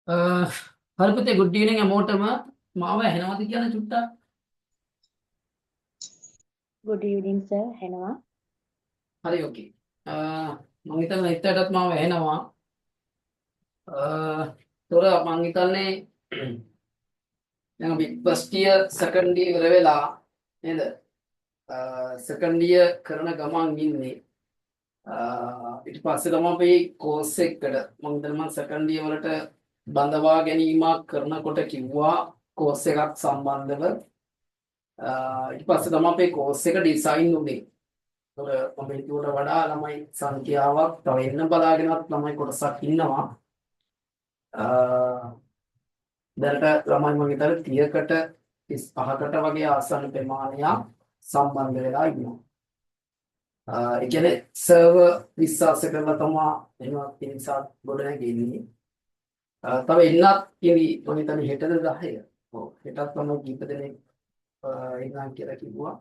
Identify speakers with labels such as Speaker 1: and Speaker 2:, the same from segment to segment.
Speaker 1: හරි පුතේ, ගුඩ් ඊව්නිං හැමෝටම. මාව ඇහෙනවද කියන චුට්ටක්?
Speaker 2: Good evening sir, ඇහෙනවා.
Speaker 1: හරි, ඕකේ. මං හිතන්නේ ඉත්තටත් මාව ඇහෙනවා. තොර මං හිතන්නේ දැන් අපි ෆස්ට් ඉයර් සෙකන්ඩ් ඉයර් ඉවර වෙලා නේද? සෙකන්ඩ් ඉයර් කරන ගමන් ඉන්නේ. ඊට පස්සේ තමයි අපි කෝස් එකකට මං හිතන්නේ මං සෙකන්ඩ් ඉයර් වලට බඳවා ගැනීමක් කරනකොට කිව්වා කෝස් එකක් සම්බන්ධව. ඊට පස්සේ තමයි අපේ කෝස් එක ඩිසයින් වුනේ. ඒතකොට මම හිතුවට වඩා ළමයි සංඛ්‍යාවක් තව එන්න බලාගෙනත් ළමයි කොටසක් ඉන්නවා. දැනට ළමයි මං හිතන්නේ 30කට 35කට වගේ ආසන්න ප්‍රමාණයක් සම්බන්ධ වෙලා ඉන්නවා. ඒ කියන්නේ සර්වර් විශ්වාස කරලා තමයි එහෙම පිරිසක් ගොඩ නැගෙන්නේ. තව එන්නත් ඉවි මං හිතන්නේ හෙටද 10. ඔව්, හෙටත් මම කීප දෙනෙක් ඉන්නම් කියලා කිව්වා.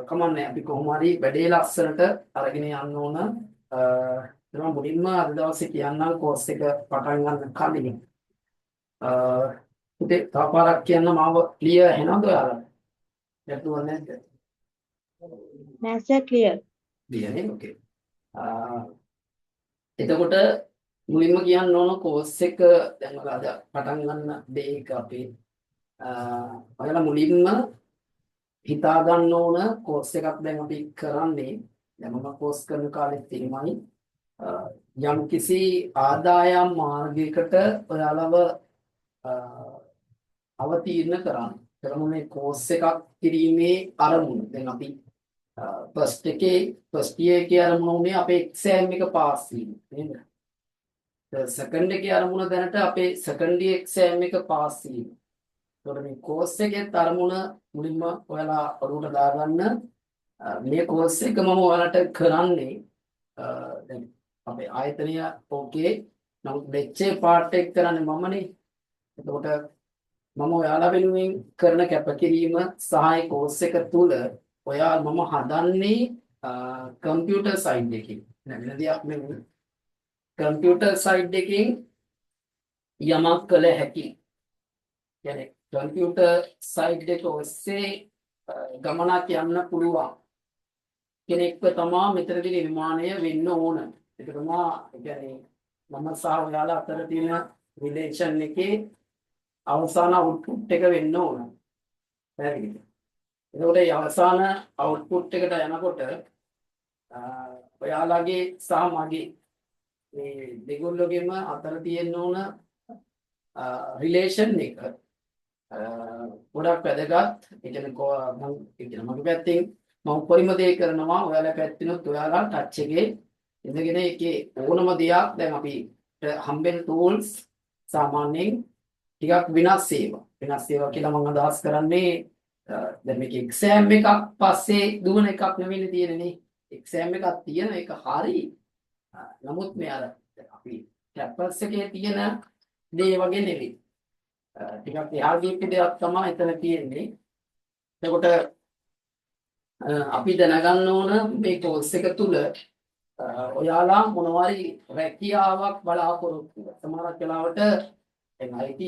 Speaker 1: කමන්නේ, අපි කොහොම හරි වැඩේ ලස්සනට අරගෙන යන්න ඕන. එනවා මුලින්ම අද දවසේ කියන්නම් කෝස් එක පටන් ගන්න කලින්. පුතේ, තව පාරක් කියන්න, මාව ක්ලියර් ඇහෙනවද ඔයාලට? ගැටලුවක් නැද්ද?
Speaker 2: නෑ සර්, ක්ලියර්.
Speaker 1: ක්ලියර් නේ, ඕකේ. එතකොට මුලින්ම කියන්න ඕන කෝස් එක දැන් ඔයාලා අද පටන් ගන්න ඩේ එක අපේ ඔයාලා මුලින්ම හිතා ගන්න ඕන කෝස් එකක් දැන් අපි කරන්නේ. දැන් මම කෝස් කරන කාලෙත් එහෙමයි, යම් කිසි ආදායම් මාර්ගයකට ඔයාලව අවතීර්ණ කරන්න. කරමු මේ කෝස් එකක් කිරීමේ අරමුණ. දැන් අපි ෆස්ට් එකේ, ෆස්ට් ඉයර් එකේ අරමුණ උනේ අපේ එක්සෑම් එක පාස් වීම නේද? සෙකන්ඩ් එකේ අරමුණ දැනට අපේ සෙකන්ඩ් ඉයර් එක්සෑම් එක පාස් වීම. එතකොට මේ කෝස් එකේ අරමුණ මුලින්ම ඔයාලා ඔළුවට දාගන්න. මේ කෝස් එක මම ඔයාලට කරන්නේ දැන් අපේ ආයතනය ඕකේ, නමුත් ලෙක්චර් පාර්ට් එක කරන්නේ මමනේ. එතකොට මම ඔයාලා වෙනුවෙන් කරන කැපකිරීම සහ ඒ කෝස් එක තුල ඔයා මම හදන්නේ කම්පියුටර් සයිඩ් එකකින් නෑ, වෙන දෙයක් නෙවෙයි, කම්පියුටර් සයිඩ් එකකින් යමක් කළ හැකි. කියන්නේ කම්පියුටර් සයිඩ් එක ඔස්සේ ගමනක් යන්න පුළුවන් කෙනෙක්ව තමා මෙතනදී නිර්මාණය වෙන්න ඕන. ඒක තමා ඒ කියන්නේ මම සහ ඔයාලා අතර තියෙන රිලේෂන් එකේ අවසාන අවුට්පුට් එක වෙන්න ඕන. පැහැදිලිද? එතකොට මේ අවසාන අවුට්පුට් එකට යනකොට ඔයාලගේ සහ මගේ මේ දෙගොල්ලෝගෙම අතර තියෙන්න ඕන රිලේෂන් එක ගොඩක් වැදගත්. ඒ කියන්නේ මං ඒ කියන්නේ මගේ පැත්තෙන් මම උපරිම දේ කරනවා. ඔයාලා පැත්තෙනුත් ඔයාලා ටච් එකේ ඉඳගෙන ඒකේ ඕනම දෙයක් දැන් අපි හම්බෙන ටූල්ස් සාමාන්‍යයෙන් ටිකක් වෙනස් ඒවා. වෙනස් ඒවා කියලා මම අදහස් කරන්නේ දැන් මේක එක්සෑම් එකක් පස්සේ දුවන එකක් නෙවෙයි තියෙන්නේ නේ. එක්සෑම් එකක් තියෙන එක හරි. නමුත් මේ අර අපි කැම්පස් එකේ තියෙන දේ වගේ නෙවෙයි. ටිකක් එහා ගියපු දෙයක් තමයි එතන තියෙන්නේ. එතකොට අපි දැනගන්න ඕන මේ කෝස් එක තුල ඔයාලා මොනවාරි රැකියාවක් බලාපොරොත්තු වෙනවා. සමහරක් වෙලාවට දැන් IT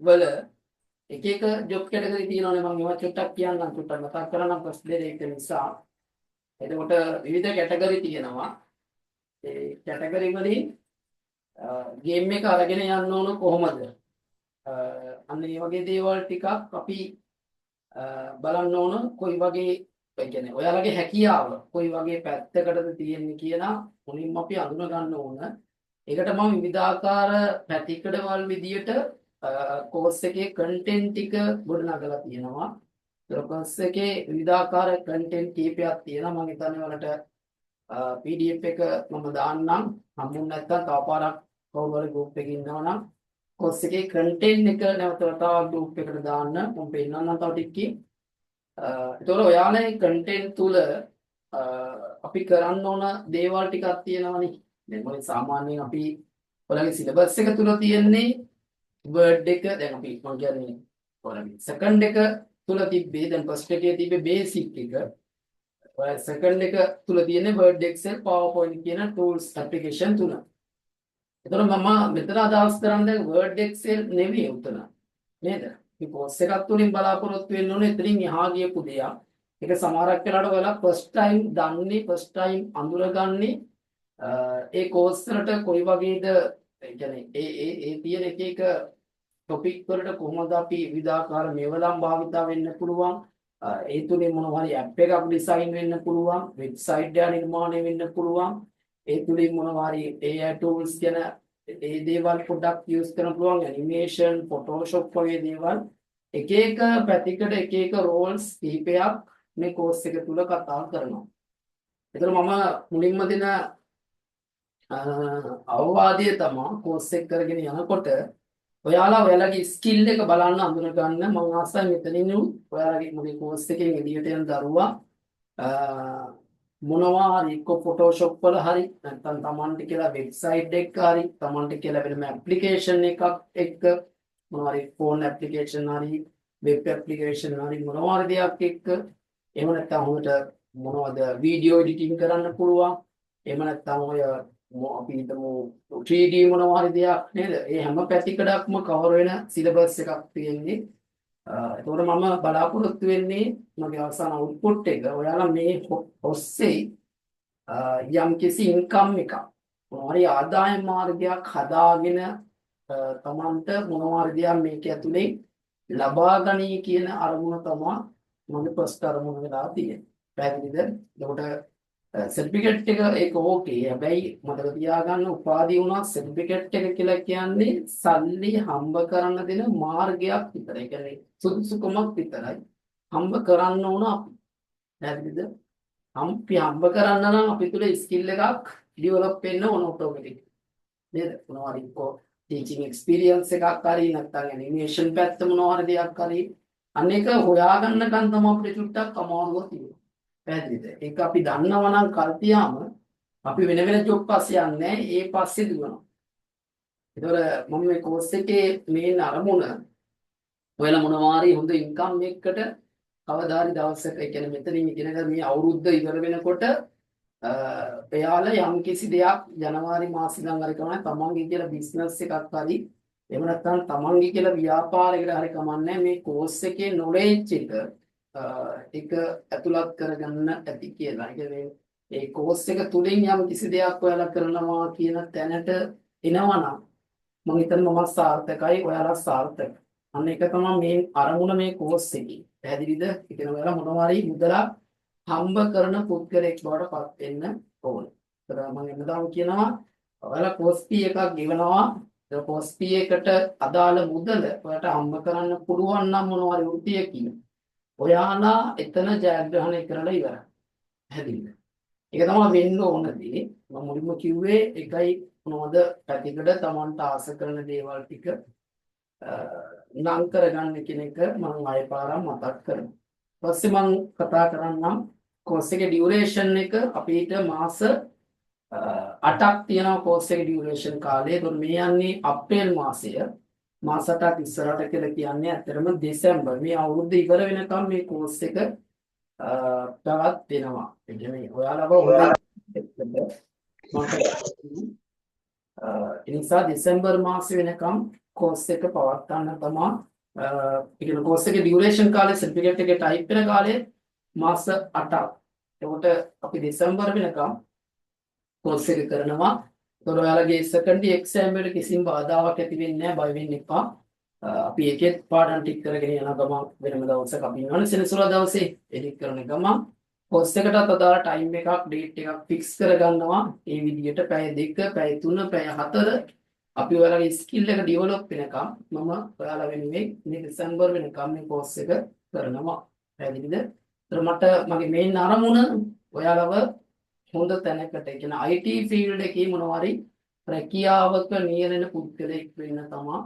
Speaker 1: වල එක එක ජොබ් කැටගරි තියෙනවනේ. මම ඒවා චුට්ටක් කියන්නම්, චුට්ටක් මතක් කරන්නම් ෆස්ට් ඩේ එක නිසා. එතකොට විවිධ කැටගරි තියෙනවා. ඒ කැටගරි වලින් ගේම් එක අරගෙන යන්න ඕන කොහොමද? අන්න ඒ වගේ දේවල් ටිකක් අපි බලන්න ඕන. කොයි වගේ, ඒ කියන්නේ ඔයාලගේ හැකියාව කොයි වගේ පැත්තකටද තියෙන්නේ කියලා මුලින්ම අපි අඳුන ගන්න ඕන. ඒකට මම විවිධාකාර පැතිකඩවල් විදියට කෝස් එකේ කන්ටෙන්ට් ටික ගොඩනගලා තියෙනවා. ඒතර කෝස් එකේ විවිධාකාර කන්ටෙන්ට් කීපයක් තියෙනවා. මම හිතන්නේ ඔයාලට PDF එක මම දාන්නම්. හම්බුනේ නැත්නම් තව පාරක් කවුරු හරි ගෲප් එකේ ඉන්නවා නම් කෝස් එකේ කන්ටෙන්ට් එක නැවත වතාවක් ගෲප් එකට දාන්න. මම පෙන්නන්නම් තව ටිකකින්. එතකොට ඔයාලා මේ කන්ටෙන්ට් තුල අපි කරන්න ඕන දේවල් ටිකක් තියෙනවනේ. දැන් ඔය සාමාන්‍යයෙන් අපි ඔයාලගේ සිලබස් එක තුල තියෙන්නේ වර්ඩ් එක. දැන් අපි මම කියන්නේ ඔයාලගේ සෙකන්ඩ් එක තුල තිබ්බේ, දැන් ෆස්ට් එකේ තිබ්බේ බේසික් එක. ඔය සෙකන්ඩ් එක තුල තියෙන්නේ Word, Excel, PowerPoint කියන tools application තුන. එතකොට මම මෙතන අදහස් කරන්නේ දැන් Word, Excel නෙවෙයි උතන. නේද? මේ කෝස් එකක් තුලින් බලාපොරොත්තු වෙන්න ඕනේ එතනින් එහා ගියපු දෙයක්. ඒක සමහරක් වෙලාවට ඔයාලා ෆස්ට් ටයිම් දන්නේ, ෆස්ට් ටයිම් අඳුරගන්නේ ඒ කෝස් වලට කොයි වගේද, ඒ කියන්නේ ඒ ඒ ඒ තියෙන එක එක ටොපික් වලට කොහොමද අපි විවිධාකාර මෙවලම් භාවිතා වෙන්න පුළුවන්, ඒ තුලින් මොනවා හරි ඇප් එකක් ඩිසයින් වෙන්න පුළුවන්, වෙබ්සයිට් එකක් නිර්මාණය වෙන්න පුළුවන්, ඒ තුලින් මොනවා හරි AI tools ගැන ඒ දේවල් පොඩ්ඩක් යූස් කරන්න පුළුවන්, ඇනිමේෂන්, ෆොටෝෂොප් වගේ දේවල්, එක එක පැතිකඩ එක එක රෝල්ස් කිහිපයක් මේ කෝස් එක තුල කතා කරනවා. ඒතර මම මුලින්ම දෙන අවවාදය තමා කෝස් එක කරගෙන යනකොට ඔයාලා ඔයාලගේ ස්කිල් එක බලන්න, අඳුන ගන්න. මම ආසයි මෙතනින් ඔයාලගේ මගේ කෝස් එකෙන් එළියට යන දරුවා මොනවා හරි එක්ක ෆොටෝෂොප් වල හරි, නැත්නම් තමන්ට කියලා වෙබ්සයිට් එක හරි, තමන්ට කියලා වෙනම ඇප්ලිකේෂන් එකක් එක්ක මොනවා හරි, ෆෝන් ඇප්ලිකේෂන් හරි වෙබ් ඇප්ලිකේෂන් හරි මොනවා හරි දෙයක් එක්ක, එහෙම නැත්නම් හොඳට මොනවද වීඩියෝ එඩිටිං කරන්න පුළුවන්, එහෙම නැත්නම් ඔය අපි හිතමු 3D මොනවා හරි දෙයක් නේද? ඒ හැම පැතිකඩක්ම කවර් වෙන සිලබස් එකක් තියෙන්නේ. එතකොට මම බලාපොරොත්තු වෙන්නේ මගේ අවසාන අවුට්පුට් එක ඔයාලා මේ ඔස්සේ යම් කිසි ඉන්කම් එකක්, මොනවා හරි ආදායම් මාර්ගයක් හදාගෙන තමන්ට මොනවා හරි දෙයක් මේක ඇතුලේ ලබා ගනී කියන අරමුණ තමයි මගේ ෆස්ට් අරමුණ වෙලා තියෙන්නේ. පැහැදිලිද? එතකොට සර්ටිෆිකේට් එක ඒක ඕකේ. හැබැයි මතක තියාගන්න, උපාධිය වුණත් සර්ටිෆිකේට් එක කියලා කියන්නේ සල්ලි හම්බ කරන්න දෙන මාර්ගයක් විතරයි. ඒ කියන්නේ සුදුසුකමක් විතරයි. හම්බ කරන්න ඕන අපි. පැහැදිලිද? අපි හම්බ කරන්න නම් අපි තුල ස්කිල් එකක් ඩෙවලොප් වෙන්න ඕන ඔටෝමැටික්. නේද? මොනවා හරි එක්කෝ ටීචින් එක්ස්පීරියන්ස් එකක් හරි, නැත්නම් ඇනිමේෂන් පැත්ත මොනවා හරි දෙයක් හරි, අන්න ඒක හොයාගන්නකන් තමයි අපිට චුට්ටක් අමාරුව තියෙන්නේ. පැහැදිලිද? ඒක අපි දන්නවා නම් කල් තියාම අපි වෙන වෙන ජොබ් පස්සේ යන්නේ, ඒ පස්සේ දුවනවා. ඒතකොට මම මේ කෝස් එකේ මේන් අරමුණ ඔයාලා මොනවා හරි හොඳ ඉන්කම් එකකට කවදා හරි දවසක, ඒ කියන්නේ මෙතනින් ඉගෙන මේ අවුරුද්ද ඉවර වෙනකොට එයාලා යම් කිසි දෙයක් ජනවාරි මාසෙ ඉඳන් හරි කමක් නෑ තමන්ගේ කියලා බිස්නස් එකක් හරි, එහෙම නැත්නම් තමන්ගේ කියලා ව්‍යාපාරයකට හරි කමක් නෑ, මේ කෝස් එකේ නොලෙජ් එක එක ඇතුළත් කරගන්න ඇති කියලා. ඒ කියන්නේ ඒ කෝස් එක තුලින් යම් කිසි දෙයක් ඔයාලා කරනවා කියන තැනට එනවා නම් මම හිතන්නේ මම සාර්ථකයි, ඔයාලා සාර්ථක. අන්න ඒක තමයි මේ අරමුණ මේ කෝස් එකේ. පැහැදිලිද? ඒ කියන්නේ ඔයාලා මොනවා හරි මුදලක් හම්බ කරන පුද්ගලෙක් බවට පත් වෙන්න ඕනේ. ඒතර මම හැමදාම කියනවා, ඔයාලා කෝස් ෆී එකක් ගෙවනවා. ඒ කෝස් ෆී එකට අදාළ මුදල ඔයාලට හම්බ කරන්න පුළුවන් නම් මොනවා හරි වෘත්තියකින්, ඔයාලා එතන ජයග්‍රහණය කරලා ඉවරයි. පැහැදිලිද? ඒක තමයි වෙන්න ඕන දේ. මම මුලින්ම කිව්වේ ඒකයි, මොනවද පැතිකඩ තමන්ට ආස කරන දේවල් ටික නම් කරගන්න කියන එක මම ආයෙ පාරක් මතක් කරනවා. පස්සේ මම කතා කරන්නම් කෝස් එකේ ඩියුරේෂන් එක. අපිට මාස 8ක් තියෙනවා කෝස් එකේ ඩියුරේෂන් කාලය. ඒතකොට මේ යන්නේ අප්‍රේල් මාසය. මාස 8ක් ඉස්සරහට කියලා කියන්නේ ඇත්තටම දෙසැම්බර්. මේ අවුරුද්ද ඉවර වෙනකම් මේ කෝස් එක පැවැත්වෙනවා. ඒ කියන්නේ ඔයාලව හොඳ මට ඒ නිසා දෙසැම්බර් මාසෙ වෙනකම් කෝස් එක පවත්වන්න තමා. ඒ කියන්නේ කෝස් එකේ ඩියුරේෂන් කාලය, සර්ටිෆිකේට් එකේ ටයිප් වෙන කාලය මාස 8ක්. එතකොට අපි දෙසැම්බර් වෙනකම් කෝස් එක කරනවා. එතකොට ඔයාලගේ සෙකන්ඩ් එක්සෑම් එකට කිසිම බාධාවක් ඇති වෙන්නේ නැහැ, බය වෙන්න එපා. අපි ඒකෙත් පාඩම් ටික කරගෙන යන ගමන් වෙනම දවසක අපි ඉන්නවනේ සෙනසුරාදා දවසේ එඩිට් කරන ගමන් කෝස් එකටත් අදාළ ටයිම් එකක්, ඩේට් එකක් ෆික්ස් කරගන්නවා. ඒ විදිහට පැය 2, පැය 3, පැය 4 අපි ඔයාලගේ ස්කිල් එක ඩෙවලොප් වෙනකම් මම ඔයාලා වෙනුවෙන් මේ දෙසැම්බර් වෙනකම් මේ කෝස් එක කරනවා. පැහැදිලිද? ඒතර මට මගේ මේන් අරමුණ ඔයාලව හොඳ තැනකට, ඒ කියන්නේ IT field එකේ මොනවා හරි රැකියාවක නියැලෙන පුද්ගලයෙක් වෙන්න තමා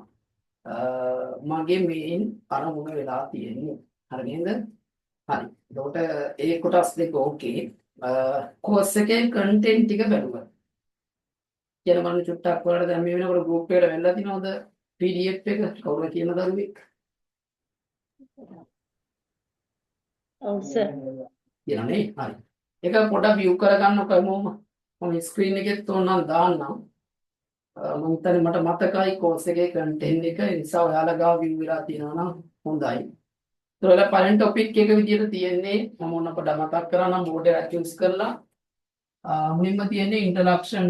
Speaker 1: මගේ මේන් අරමුණ වෙලා තියෙන්නේ. හරි නේද? හරි. එතකොට ඒ කොටස් දෙක ඕකේ. කෝස් එකේ කන්ටෙන්ට් ටික බැලුවා. කියන බලන්න චුට්ටක් ඔයාලට දැන් මේ වෙනකොට ගෲප් එකට වෙලා තිනවද PDF එක, කවුරු කියන දරුවෙක්?
Speaker 2: ඔව් සර්.
Speaker 1: කියනවා නේ. හරි. ඒක පොඩක් විව් කරගන්නකො හැමෝම. මම ස්ක්‍රීන් එකෙත් ඕනනම් දාන්නම්. මම හිතන්නේ මට මතකයි කෝස් එකේ කන්ටෙන්ට් එක. ඒ නිසා ඔයාලා ගාව විව් වෙලා තියෙනවා නම් හොඳයි. ඒතර ඔයාලා පළවෙනි ටොපික් එක විදියට තියෙන්නේ, මම ඕන පොඩක් මතක් කරා නම් බෝඩ් එක යූස් කරලා, මුලින්ම තියෙන්නේ introduction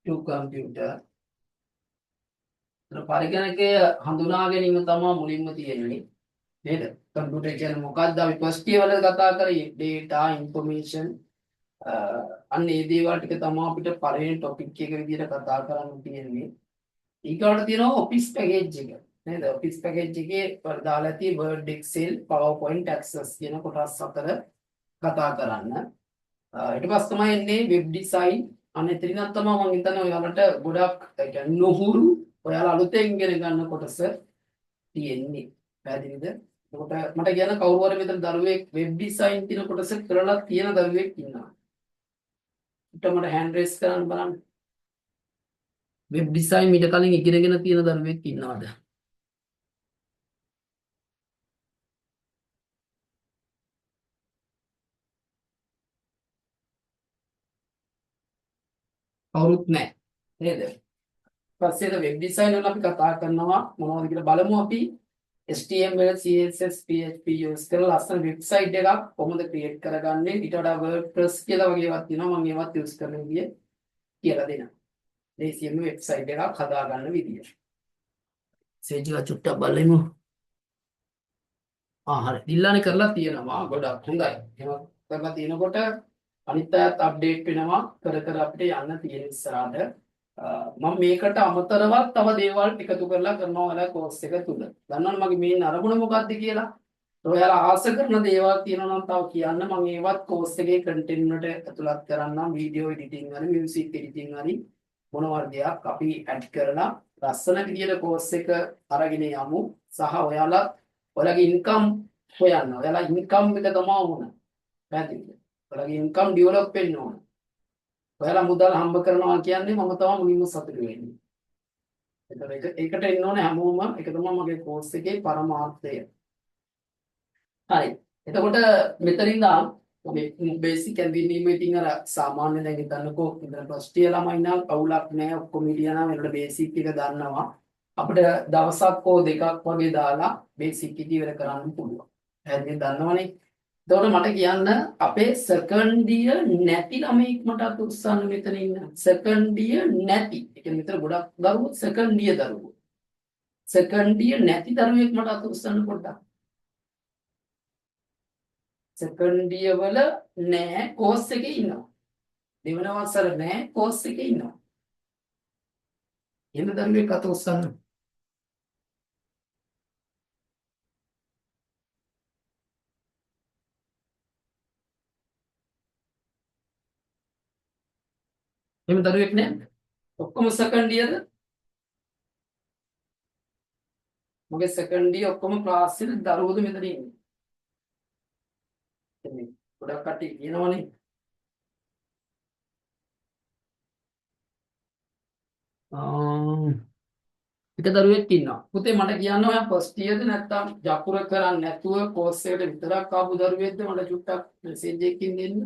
Speaker 1: to computer. ඒතර පරිගණකය හඳුනා ගැනීම තමයි මුලින්ම තියෙන්නේ නේද? කම්පියුටර් කියන්නේ මොකක්ද? අපි ෆස්ට් ඉයර් වල කතා කරේ data, information, අන්න ඒ දේවල් ටික තමයි අපිට පළවෙනි ටොපික් එක විදිහට කතා කරන්න තියෙන්නේ. ඊගොල්ලෝ තියෙනවා ඔෆිස් පැකේජ් එක නේද? ඔෆිස් පැකේජ් එකේ දාලා ඇති Word, Excel, PowerPoint, Access කියන කොටස් හතර කතා කරන්න. ඊට පස්සේ තමයි එන්නේ වෙබ් ඩිසයින්. අන්න එතනින් තමයි මම හිතන්නේ ඔයාලට ගොඩක්, ඒ කියන්නේ නොහුරු, ඔයාලා අලුතෙන් ඉගෙන ගන්න කොටස තියෙන්නේ. පැහැදිලිද? එතකොට මට කියන්න කවුරු හරි මෙතන දරුවෙක් වෙබ් ඩිසයින් තියෙන කොටස කරලා තියෙන දරුවෙක් ඉන්නවා. ඊට මට හෑන්ඩ් රේස් කරන්න බලන්න. වෙබ් ඩිසයින් ඊට කලින් ඉගෙනගෙන තියෙන දරුවෙක් ඉන්නවද? කවුරුත් නැහැ නේද? පස්සේ වෙබ් ඩිසයින් වල අපි කතා කරනවා මොනවද කියලා බලමු. අපි HTML, CSS, PHP use කරලා ලස්සන වෙබ්සයිට් එකක් කොහොමද ක්‍රියේට් කරගන්නේ. ඊට වඩා WordPress කියලා වගේ ඒවාක් තියෙනවා. මම ඒවත් යූස් කරන විදිය කියලා දෙනවා. ලේසියෙන්ම වෙබ්සයිට් එකක් හදාගන්න විදිය. සේජ් එක චුට්ටක් බලමු. ආ හරි. දිල්ලානේ කරලා තියෙනවා. ගොඩක් හොඳයි. එහෙම කරලා තියෙනකොට අනිත් අයත් අප්ඩේට් වෙනවා. කර කර අපිට යන්න තියෙන ඉස්සරහට. මම මේකට අමතරවත් තව දේවල් එකතු කරලා කරනවා ඔයාලා කෝස් එක තුල. දන්නවනේ මගේ මේන් අරමුණ මොකක්ද කියලා. ඔයාලා ආස කරන දේවල් තියෙනවා නම් තව කියන්න, මම ඒවත් කෝස් එකේ කන්ටෙන්ට් වලට ඇතුළත් කරන්නම්. වීඩියෝ එඩිටිං හරි, මියුසික් එඩිටිං හරි මොනවා හරි දෙයක් අපි ඇඩ් කරලා ලස්සන විදියට කෝස් එක අරගෙන යමු. සහ ඔයාලා ඔයාලගේ ඉන්කම් හොයන්න. ඔයාලා ඉන්කම් එක තමයි ඕන. පැහැදිලිද? ඔයාලගේ ඉන්කම් ඩෙවලොප් වෙන්න ඕන. ඔයාලා මුදල් හම්බ කරනවා කියන්නේ මම තමයි මුලින්ම සතුටු වෙන්නේ. ඒතර ඒක ඒකට එන්න ඕනේ හැමෝම. ඒක තමයි මගේ කෝස් එකේ පරමාර්ථය. හරි. එතකොට මෙතන ඉඳන් මේ බේසික් ඇඳින්වීම, ඉතින් අර සාමාන්‍ය දැන් හිතන්නකෝ ඉතින් ෆස්ට් ඉයර් ළමයි නම් අවුලක් නෑ. ඔක්කොම හිටියා නම් ඒකට බේසික් එක දන්නවා. අපිට දවසක් හෝ දෙකක් වගේ දාලා බේසික් එක ඉවර කරන්න පුළුවන්. පැහැදිලිද? දන්නවනේ. එතකොට මට කියන්න අපේ සෙකන්ඩ් ඉයර් නැති ළමයෙක් මට අත උස්සන්න මෙතන ඉන්න. සෙකන්ඩ් ඉයර් නැති. ඒ කියන්නේ මෙතන ගොඩක් දරුවෝ සෙකන්ඩ් ඉයර් දරුවෝ. සෙකන්ඩ් ඉයර් නැති දරුවෙක් මට අත උස්සන්න පොඩ්ඩක්. සෙකන්ඩ් ඉයර් වල නෑ, කෝස් එකේ ඉන්නවා. දෙවන වසර නෑ, කෝස් එකේ ඉන්නවා. එහෙම දරුවෙක් අත උස්සන්න. එහෙම දරුවෙක් නෑ. ඔක්කොම සෙකන්ඩ් ඉයර්ද? මගේ සෙකන්ඩ් ඉයර් ඔක්කොම ක්ලාස් එකේ දරුවෝද මෙතන ඉන්නේ? එන්නේ ගොඩක් කට්ටිය කියනවනේ. එක දරුවෙක් ඉන්නවා. පුතේ මට කියන්න ඔයා ෆස්ට් ඉයර්ද නැත්නම් ජපුර කරන්නේ නැතුව කෝස් එකට විතරක් ආපු දරුවෙක්ද මට චුට්ටක් මැසේජ් එකකින් දෙන්න.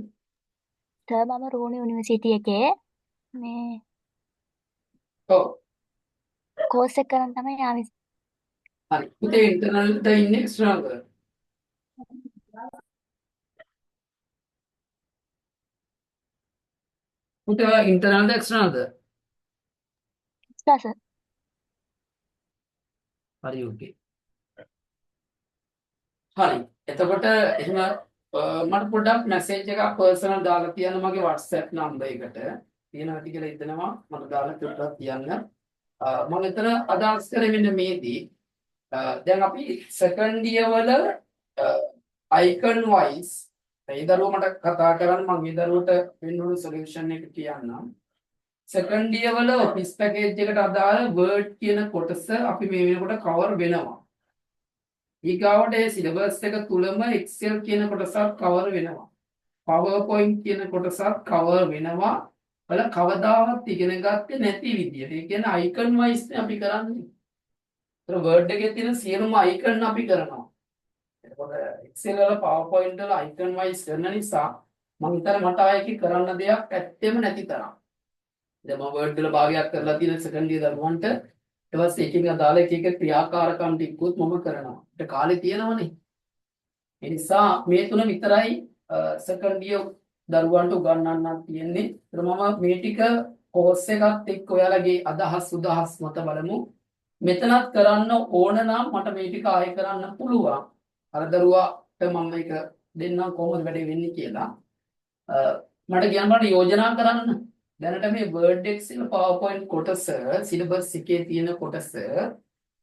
Speaker 2: සර්, මම රුහුණු යුනිවර්සිටි එකේ මේ
Speaker 1: ඔව්.
Speaker 2: කෝස් එක කරන් තමයි ආවේ.
Speaker 1: හරි. පුතේ ඉන්ටර්නල්ද ඉන්නේ එක්ස්ටර්නල්ද? පුතේ ඔයා ඉන්ටර්නල්ද එක්ස්ටර්නල්ද?
Speaker 2: සර්.
Speaker 1: හරි, ඕකේ. හරි. එතකොට එහෙම මට පොඩ්ඩක් මැසේජ් එකක් පර්සනල් දාලා තියන්න මගේ WhatsApp number එකට. තියෙනවා ඇති කියලා හිතනවා. මට දාලා චුට්ටක් තියන්න. මම එතන අදහස් කරේ මෙන්න මේදී. දැන් අපි සෙකන්ඩ් ඉයර් වල අයිකන් වයිස් ඒ දරුවා මට කතා කරන්න, මම ඒ දරුවට වෙන්න ඕන සොලියුෂන් එක කියන්නම්. සෙකන්ඩ් ඉයර් වල ඔෆිස් පැකේජ් එකට අදාළ Word කියන කොටස අපි මේ වෙනකොට කවර් වෙනවා. ඊගාවට ඒ සිලබස් එක තුලම Excel කියන කොටසත් කවර් වෙනවා. PowerPoint කියන කොටසත් කවර් වෙනවා. වල කවදාවත් ඉගෙන ගත්තේ නැති විදියට. ඒ කියන්නේ අයිකන් වයිස් නේ අපි කරන්නේ. ඒතර Word එකේ තියෙන සියලුම අයිකන් අපි කරනවා. එතකොට Excel වල PowerPoint වල අයිකන් වයිස් කරන නිසා මං හිතන්නේ මට ආයෙ කරන්න දෙයක් ඇත්තෙම නැති තරම්. දැන් මම Word වල භාගයක් කරලා තියෙන සෙකන්ඩ් ඉයර් දරුවන්ට, ඊට පස්සේ එකකින් අදාළ එක එක ක්‍රියාකාරකම් ටිකකුත් මම කරනවා. ඒක කාලේ තියෙනවනේ. ඒ නිසා මේ තුන විතරයි සෙකන්ඩ් ඉයර් දරුවන්ට උගන්වන්නත් තියෙන්නේ. ඒතර මම මේ ටික කෝස් එකත් එක්ක ඔයාලගේ අදහස් උදහස් මත බලමු. මෙතනත් කරන්න ඕන නම් මට මේ ටික ආයෙ කරන්න පුළුවන්. අර දරුවාට මම මේක දෙන්නම් කොහොමද වැඩේ වෙන්නේ කියලා. මට කියන්න බෑ යෝජනා කරන්න. දැනට මේ Word, Excel, PowerPoint කොටස සිලබස් එකේ තියෙන කොටස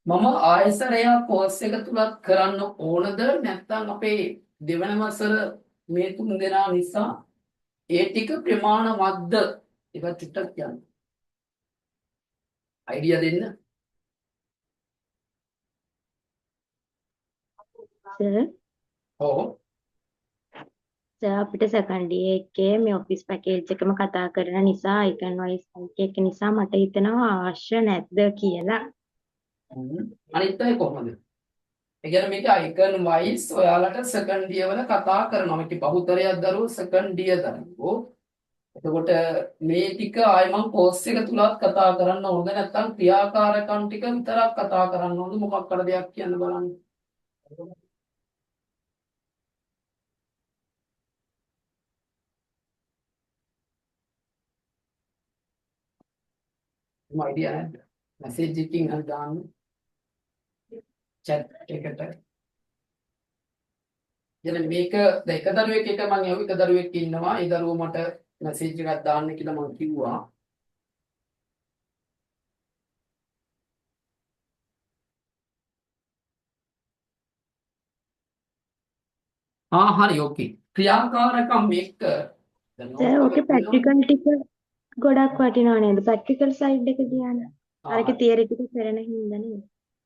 Speaker 1: මම ආයෙසරයක් කෝස් එක තුලත් කරන්න ඕනද, නැත්නම් අපේ දෙවන වසර මේ තුන් දෙනා නිසා ඒ ටික ප්‍රමාණවත්ද? ඒක චුට්ටක් කියන්න. අයිඩියා දෙන්න.
Speaker 3: සර්.
Speaker 1: ඔව්.
Speaker 3: සර්, අපිට සෙකන්ඩ් ඉයර් එකේ මේ ඔෆිස් පැකේජ් එකම කතා කරන නිසා, අයිකන් වයිස් එක නිසා මට හිතෙනවා අවශ්‍ය නැද්ද කියලා.
Speaker 1: අනිත් අය කොහොමද? ඒ කියන්නේ මේක අයිකන් වයිස් ඔයාලට සෙකන්ඩ් ඉයර් වල කතා කරනවා. මේකේ බහුතරයක් දරුවෝ සෙකන්ඩ් ඉයර් දරුවෝ. එතකොට මේ ටික ආයෙ මං කෝස් එක තුලත් කතා කරන්න ඕනද, නැත්නම් ක්‍රියාකාරකම් ටික විතරක් කතා කරන්න ඕනද, මොකක් හරි දෙයක් කියන්න බලන්න. මම අයිඩියා නැද්ද? මැසේජ් එකකින් හරි දාන්න චැට් එකට. දැන් මේක දැන් එක දරුවෙක් එක මං ඇහුවා, එක දරුවෙක් ඉන්නවා. ඒ දරුවෝ මට මැසේජ් එකක් දාන්න කියලා මං කිව්වා. ආ හරි, ඕකේ. ක්‍රියාකාරකම් එක්ක දැන්
Speaker 3: සර්,
Speaker 1: නෝට්
Speaker 3: ඕකේ
Speaker 1: එකක් තියෙනවා.
Speaker 3: ප්‍රැක්ටිකල් ටික ගොඩක් වටිනවා නේද? ප්‍රැක්ටිකල් සයිඩ් එක කියන්න. අරක තියරි ටික කරන හින්දා නේද?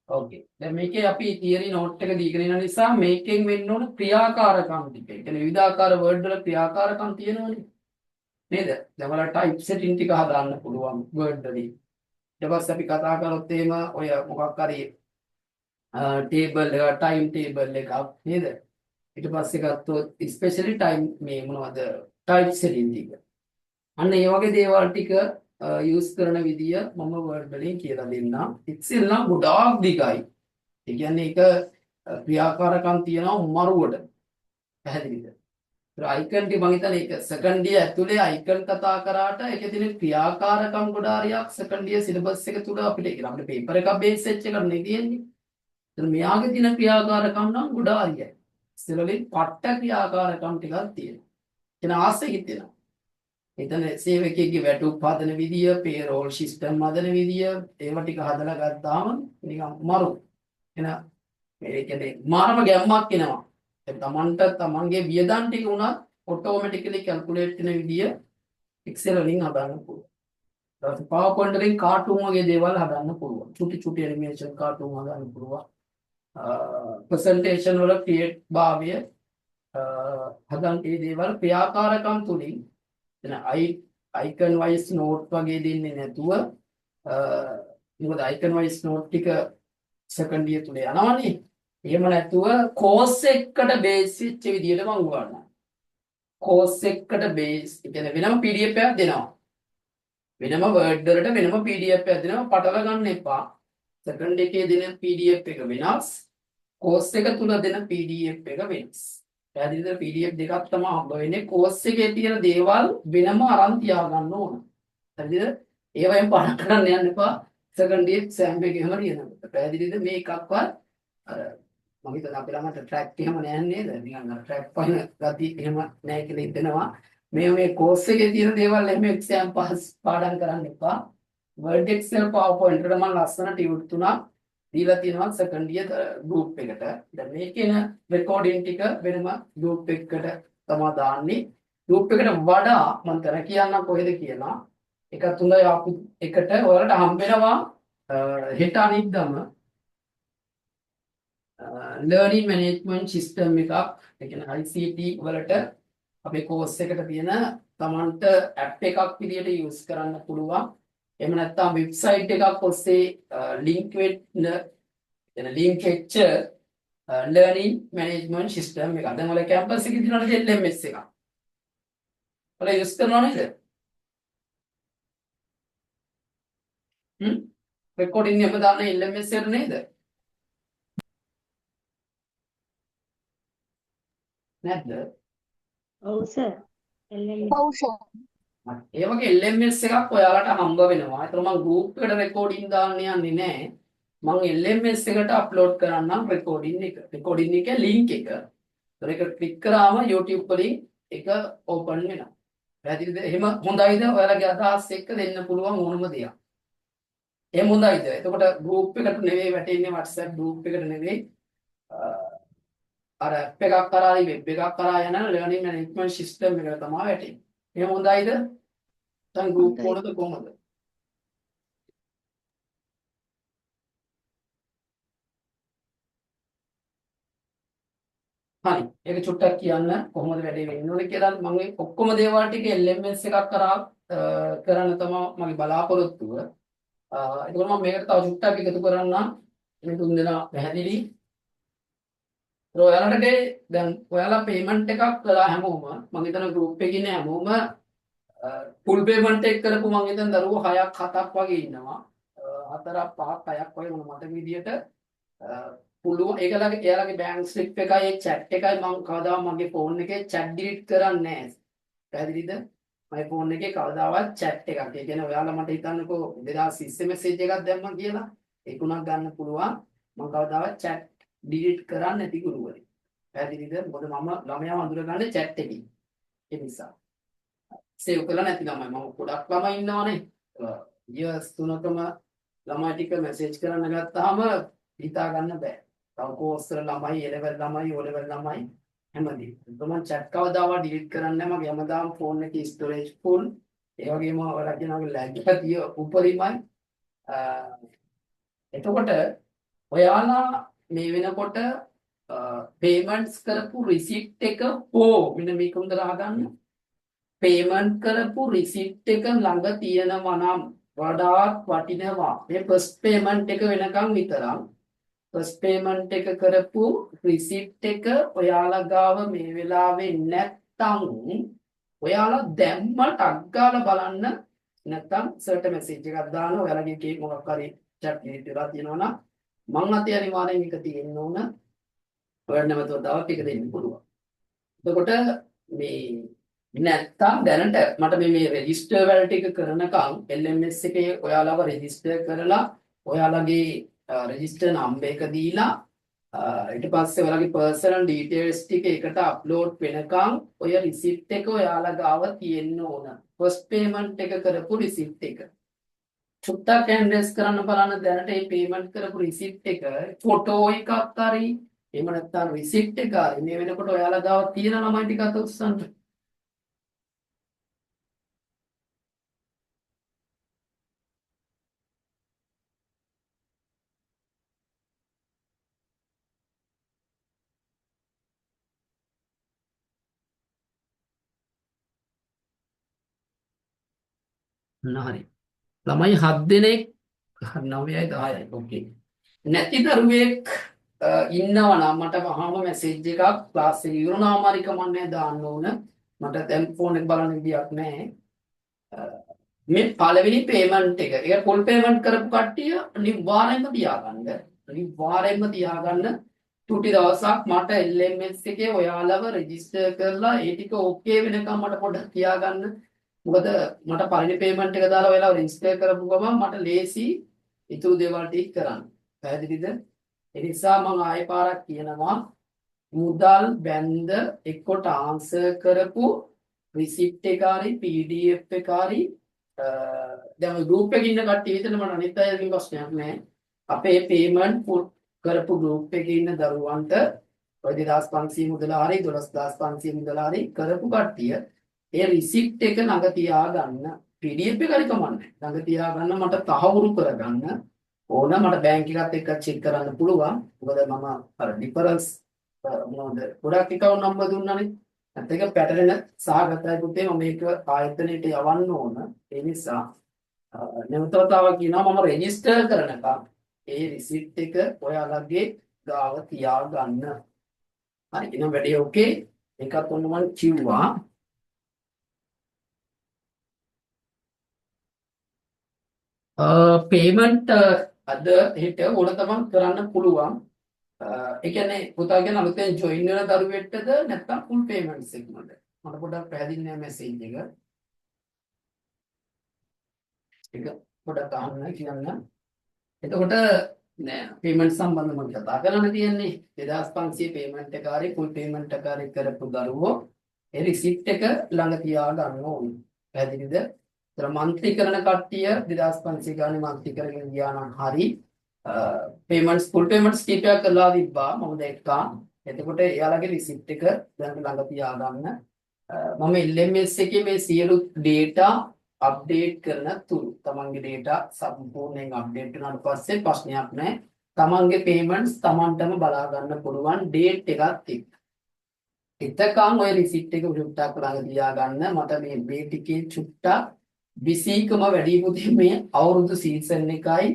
Speaker 1: ඕකේ. දැන් මේකේ අපි තියරි නෝට් එක දීගෙන ඉන්න නිසා මේකෙන් වෙන්න ඕන ක්‍රියාකාරකම් ටික. ඒ කියන්නේ විවිධාකාර වර්ඩ් වල ක්‍රියාකාරකම් තියෙනවනේ. නේද? දැන් ඔයාලා ටයිප් සෙටින් ටික හදාන්න පුළුවන් වර්ඩ් වලින්. ඊට පස්සේ අපි කතා කරොත් එහෙම ඔය මොකක් හරි ටේබල් එක, ටයිම් ටේබල් එකක් නේද? ඊට පස්සේ ගත්තොත් ස්පෙෂලි ටයිම් මේ මොනවද ටයිප් සෙටින් ටික. අන්න ඒ වගේ දේවල් ටික යූස් කරන විදිය මම වර්ඩ් වලින් කියලා දෙන්නම්. Excel නම් ගොඩාක් දිගයි. ඒ කියන්නේ ඒක ක්‍රියාකාරකම් තියෙනවා මරුවට. පැහැදිලිද? ඒතර අයිකන් ටික මං හිතන්නේ ඒක සෙකන්ඩ් ඉයර් ඇතුලේ අයිකන් කතා කරාට ඒකේ තියෙන ක්‍රියාකාරකම් ගොඩාරියක් සෙකන්ඩ් ඉයර් සිලබස් එක තුල අපිට ඒක අපිට පේපර් එකක් බේස් වෙච්ච එකක් නේ තියෙන්නේ. ඒතර මෙයාගේ තියෙන ක්‍රියාකාරකම් නම් ගොඩාරියයි. ඉස්සෙල් වලින් පට්ට ක්‍රියාකාරකම් ටිකක් තියෙනවා. එන ආසෙකින් තියෙනවා. එතන සේවකයෙක්ගේ වැටුප් හදන විදිය, පේරෝල් සිස්ටම් හදන විදිය, ඒව ටික හදලා ගත්තාම නිකන් මරු. එන මේ කියන්නේ මාරම ගැම්මක් එනවා. ඒ තමන්ට තමන්ගේ වියදම් ටික උනත් ඔටෝමැටිකලි කැල්කියුලේට් වෙන විදිය Excel වලින් හදන්න පුළුවන්. ඊට පස්සේ PowerPoint වලින් කාටුන් වගේ දේවල් හදන්න පුළුවන්. චුටි චුටි ඇනිමේෂන් කාටුන් හදන්න පුළුවන්. ප්‍රසන්ටේෂන් වල ක්‍රියේට් භාවය හදන් ඒ දේවල් ක්‍රියාකාරකම් තුලින් එන අයිකන් වයිස් නෝට් වගේ දෙන්නේ නැතුව මොකද icon wise note ටික සෙකන්ඩ් ඉයර් තුල යනවනේ. එහෙම නැතුව කෝස් එකකට බේස් වෙච්ච විදියට මං උගන්වනවා. කෝස් එකකට බේස්, ඒ කියන්නේ වෙනම PDF එකක් දෙනවා. වෙනම Word වලට වෙනම PDF එකක් දෙනවා. පටල ගන්න එපා. සෙකන්ඩ් එකේ දෙන PDF එක වෙනස්. කෝස් එක තුල දෙන PDF එක වෙනස්. පැහැදිලිද? PDF දෙකක් තමයි හම්බ වෙන්නේ. කෝස් එකේ තියෙන දේවල් වෙනම අරන් තියාගන්න ඕන. හරිද? ඒවයින් පාඩම් කරන්න යන්න එපා. සෙකන්ඩ් ඉයර් එක්සෑම් එකේ එහෙම ලියනකොට. පැහැදිලිද? මේ එකක්වත් අර මම හිතන්නේ අපේ ළමන්ට ට්‍රැක් එහෙම නෑ නේද? නිකන් අර ට්‍රැක් පහින ගති එහෙම නෑ කියලා හිතෙනවා. මේ මේ කෝස් එකේ තියෙන දේවල් එහෙම එක්සෑම් පාස් පාඩම් කරන්න එපා. Word, Excel, PowerPoint වල මම ලස්සන ටියුට් තුනක් දීලා තියෙනවා සෙකන්ඩ් ඉයර් ගෲප් එකට. දැන් මේකේන රෙකෝඩින් ටික වෙනම ගෲප් එකකට තමයි දාන්නේ. ගෲප් එකට වඩා මම තර කියන්නම් කොහෙද කියලා. එකත් හොඳයි ආපු එකට ඔයාලට හම්බ වෙනවා හෙට අනිද්දාම ලර්නින් මැනේජ්මන්ට් සිස්ටම් එකක්. ඒ කියන්නේ ICT වලට අපේ කෝස් එකට තියෙන තමන්ට ඇප් එකක් විදියට යූස් කරන්න පුළුවන්. එහෙම නැත්නම් වෙබ්සයිට් එකක් ඔස්සේ ලින්ක් වෙන්න, එන ලින්ක් වෙච්ච ලර්නින් මැනේජ්මන්ට් සිස්ටම් එකක්. දැන් ඔයාලා කැම්පස් එකේ තියෙනවනේ LMS එකක්. ඔයාලා යූස් කරනව නේද? රෙකෝඩින් එක දාන්න LMS එකට නේද? නැද්ද?
Speaker 3: ඔව් සර්. LMS.
Speaker 2: ඔව් සර්.
Speaker 1: ඒ වගේ LMS එකක් ඔයාලට හම්බ වෙනවා. ඒතර මං ගෲප් එකට රෙකෝඩින් දාන්න යන්නේ නෑ. මං LMS එකට අප්ලෝඩ් කරන්නම් රෙකෝඩින් එක. රෙකෝඩින් එකේ ලින්ක් එක. ඒතර ඒක ක්ලික් කරාම YouTube වලින් ඒක ඕපන් වෙනවා. පැහැදිලිද? එහෙම හොඳයිද? ඔයාලගේ අදහස් එක්ක දෙන්න පුළුවන් ඕනම දෙයක්. එහෙම හොඳයිද? එතකොට ගෲප් එකට නෙවෙයි වැටෙන්නේ, WhatsApp group එකට නෙවෙයි. අර ඇප් එකක් කරා හරි වෙබ් එකක් කරා යන ලර්නින් මැනේජ්මන්ට් සිස්ටම් එකට තමයි වැටෙන්නේ. එහෙම හොඳයිද? දැන් ගෲප්
Speaker 4: හොඳයි.
Speaker 1: ඕනද කොහොමද? හරි. ඒක චුට්ටක් කියන්න කොහොමද වැඩේ වෙන්න ඕනේ කියලා. මම මේ ඔක්කොම දේවල් ටික LMS එකක් කරා කරන්න තමයි මගේ බලාපොරොත්තුව. එතකොට මම මේකට තව චුට්ටක් එකතු කරන්නම්. මේ තුන් දෙනා පැහැදිලි. ඒතර ඔයාලට දැන් ඔයාලා පේමන්ට් එකක් කළා හැමෝම. මම හිතන ගෲප් එකේ ඉන්න හැමෝම ෆුල් පේමන්ට් එක කරපු මං හිතන දරුවෝ 6ක් 7ක් වගේ ඉන්නවා. 4ක් 5ක් 6ක් වගේ මම මතක විදියට පුළුවන්. ඒකලගේ එයාලගේ බැංක් ස්ලිප් එකයි ඒ චැට් එකයි මං කවදාවත් මගේ ෆෝන් එකේ චැට් ඩිලීට් කරන්නේ නැහැ. පැහැදිලිද? මගේ ෆෝන් එකේ කවදාවත් චැට් එකක්. ඒ කියන්නේ ඔයාලා මට හිතන්නකෝ 2020 මෙසේජ් එකක් දැම්මා කියලා. ඒක උනක් ගන්න පුළුවන්. මං කවදාවත් චැට් ඩිලීට් කරන්නේ නැති ගුරුවරයෙක්. පැහැදිලිද? මොකද මම ළමයාව අඳුරගන්නේ චැට් එකකින්. ඒ නිසා. සේව් කරලා නැති ළමයි මම ගොඩක් ළමයි ඉන්නවනේ. ඉයර්ස් තුනකම ළමයි ටික මැසේජ් කරන්න ගත්තාම හිතා ගන්න බෑ. තව කෝස් වල ළමයි, ඒ ලෙවල් ළමයි, ඕ ලෙවල් ළමයි හැමදේම. මම චැට් කවදාවත් ඩිලීට් කරන්නේ නැහැ. මගේ හැමදාම ෆෝන් එකේ ස්ටෝරේජ් ෆුල්. ඒ වගේම ඔයාලා කියනවා ලැග් එක තිය උපරිමයි. එතකොට ඔයාලා මේ වෙනකොට පේමන්ට්ස් කරපු රිසිට් එක හෝ මෙන්න මේක හොඳට අහගන්න. පේමන්ට් කරපු රිසිට් එක ළඟ තියෙනවා නම් වඩාත් වටිනවා. මේ ෆස්ට් පේමන්ට් එක වෙනකන් විතරක් ෆස්ට් පේමන්ට් එක කරපු රිසිට් එක ඔයාලා ගාව මේ වෙලාවේ නැත්තම් ඔයාලා දැම්ම ටක් ගාලා බලන්න. නැත්තම් සර්ට මැසේජ් එකක් දාන්න ඔයාලගේ එකේ මොකක් හරි චැට් ඩිලීට් වෙලා තියෙනවා නම් මං අතේ අනිවාර්යෙන් එක තියෙන්න ඕන. ඔයාලට නැවත වතාවක් එක දෙන්න පුළුවන්. එතකොට මේ නැත්තම් දැනට මට මේ මේ රෙජිස්ටර් වැඩ ටික කරනකම් LMS එකේ ඔයාලව රෙජිස්ටර් කරලා ඔයාලගේ රෙජිස්ටර් නම්බර් එක දීලා ඊට පස්සේ ඔයාලගේ පර්සනල් ඩීටේල්ස් ටික එකට අප්ලෝඩ් වෙනකම් ඔය රිසිප්ට් එක ඔයාලා ගාව තියෙන්න ඕන. ෆස්ට් පේමන්ට් එක කරපු රිසිප්ට් එක. චුට්ටක් ඇන්ඩ්‍රෙස් කරන්න බලන්න දැනට මේ පේමන්ට් කරපු රිසිප්ට් එක ෆොටෝ එකක් හරි එහෙම නැත්නම් රිසිප්ට් එක හරි මේ වෙනකොට ඔයාලා ගාව තියෙන ළමයි ටික අත උස්සන්න. හරි. ළමයි 7 දෙනෙක් 9යි 10යි. ඕකේ. නැති දරුවෙක් ඉන්නවා නම් මට වහාම මැසේජ් එකක් ක්ලාස් එක ඉවරනාම හරි කමන්නේ දාන්න ඕන. මට දැන් ෆෝන් එක බලන්න විදියක් නැහැ. මේ පළවෙනි පේමන්ට් එක. ඒක ෆුල් පේමන්ට් කරපු කට්ටිය අනිවාර්යෙන්ම තියාගන්න. අනිවාර්යෙන්ම තියාගන්න. තුටි දවසක් මට LMS එකේ ඔයාලව රෙජිස්ටර් කරලා ඒ ටික ඕකේ වෙනකම් මට පොඩ්ඩක් තියාගන්න. මොකද මට පළවෙනි පේමන්ට් එක දාලා ඔයාලව රෙජිස්ටර් කරපු ගමන් මට ලේසි ඉතුරු දේවල් ටික කරන්න. පැහැදිලිද? ඒ නිසා මම ආයෙ පාරක් කියනවා, මුදල් බැන්ද එක්ක ට්‍රාන්ස්ෆර් කරපු රිසිප්ට් එක හරි PDF එක හරි, දැන් ඔය ගෲප් එකේ ඉන්න කට්ටිය විතරනේ, මට අනිත් අයගෙන් ප්‍රශ්නයක් නෑ. අපේ පේමන්ට් කරපු ගෲප් එකේ ඉන්න දරුවන්ට ඔය 2500 මුදල හරි 12500 මුදල හරි කරපු කට්ටිය ඒ රිසිප්ට් එක ළඟ තියාගන්න. PDF එක හරි කමන්නේ ළඟ තියාගන්න, මට තහවුරු කරගන්න ඕන. මට බැංක් එකත් එක්ක චෙක් කරන්න පුළුවන්. මොකද මම අර ඩිෆරන්ස් මොනවද ගොඩක් ඇකවුන්ට් නම්බර් දුන්නානේ. නැත්නම් ඒක පැටලෙන සහගතයි පුතේ. මම මේක ආයතනයට යවන්න ඕන. ඒ නිසා නැවත වතාවක් කියනවා, මම රෙජිස්ටර් කරනකම් ඒ රිසිප්ට් එක ඔයාලගේ ගාව තියාගන්න. හරි, එහෙනම් වැඩේ ඕකේ. ඒකත් ඔන්න මම කිව්වා. පේමන්ට් අද හෙට ඕන තමන් කරන්න පුළුවන්. ඒ කියන්නේ පුතා කියන අලුතෙන් ජොයින් වෙන දරුවෙක්ටද නැත්නම් ෆුල් පේමන්ට්ස් එකමද? මට පොඩ්ඩක් පැහැදිලි නෑ මැසේජ් එක. ඒක පොඩ්ඩක් අහන්න කියන්න. එතකොට නෑ, පේමන්ට් සම්බන්ධව මම කතා කරන්න තියෙන්නේ 2500 පේමන්ට් එක හරි ෆුල් පේමන්ට් එක හරි කරපු දරුවෝ ඒ රිසිප්ට් එක ළඟ තියා ගන්න ඕනේ. පැහැදිලිද? ඒතර මන්ත්ලි කරන කට්ටිය 2500 ගානේ මන්ත්ලි කරගෙන ගියා නම් හරි, පේමන්ට්ස් ෆුල් පේමන්ට්ස් කීපයක් කරලා තිබ්බා මම දැක්කා. එතකොට එයාලගේ රිසිප්ට් එක දැන් ළඟ තියාගන්න. මම LMS එකේ මේ සියලු ඩේටා අප්ඩේට් කරන තුරු, තමන්ගේ ඩේටා සම්පූර්ණයෙන් අප්ඩේට් වුණාට පස්සේ ප්‍රශ්නයක් නැහැ. තමන්ගේ පේමන්ට්ස් තමන්ටම බලා ගන්න පුළුවන් ඩේට් එකත් එක්ක. එතකන් ඔය රිසිප්ට් එක චුට්ටක් ළඟ තියාගන්න. මට මේ මේ ටිකේ චුට්ටක් බිසීකම වැඩි පුතේ. මේ අවුරුදු සීසන් එකයි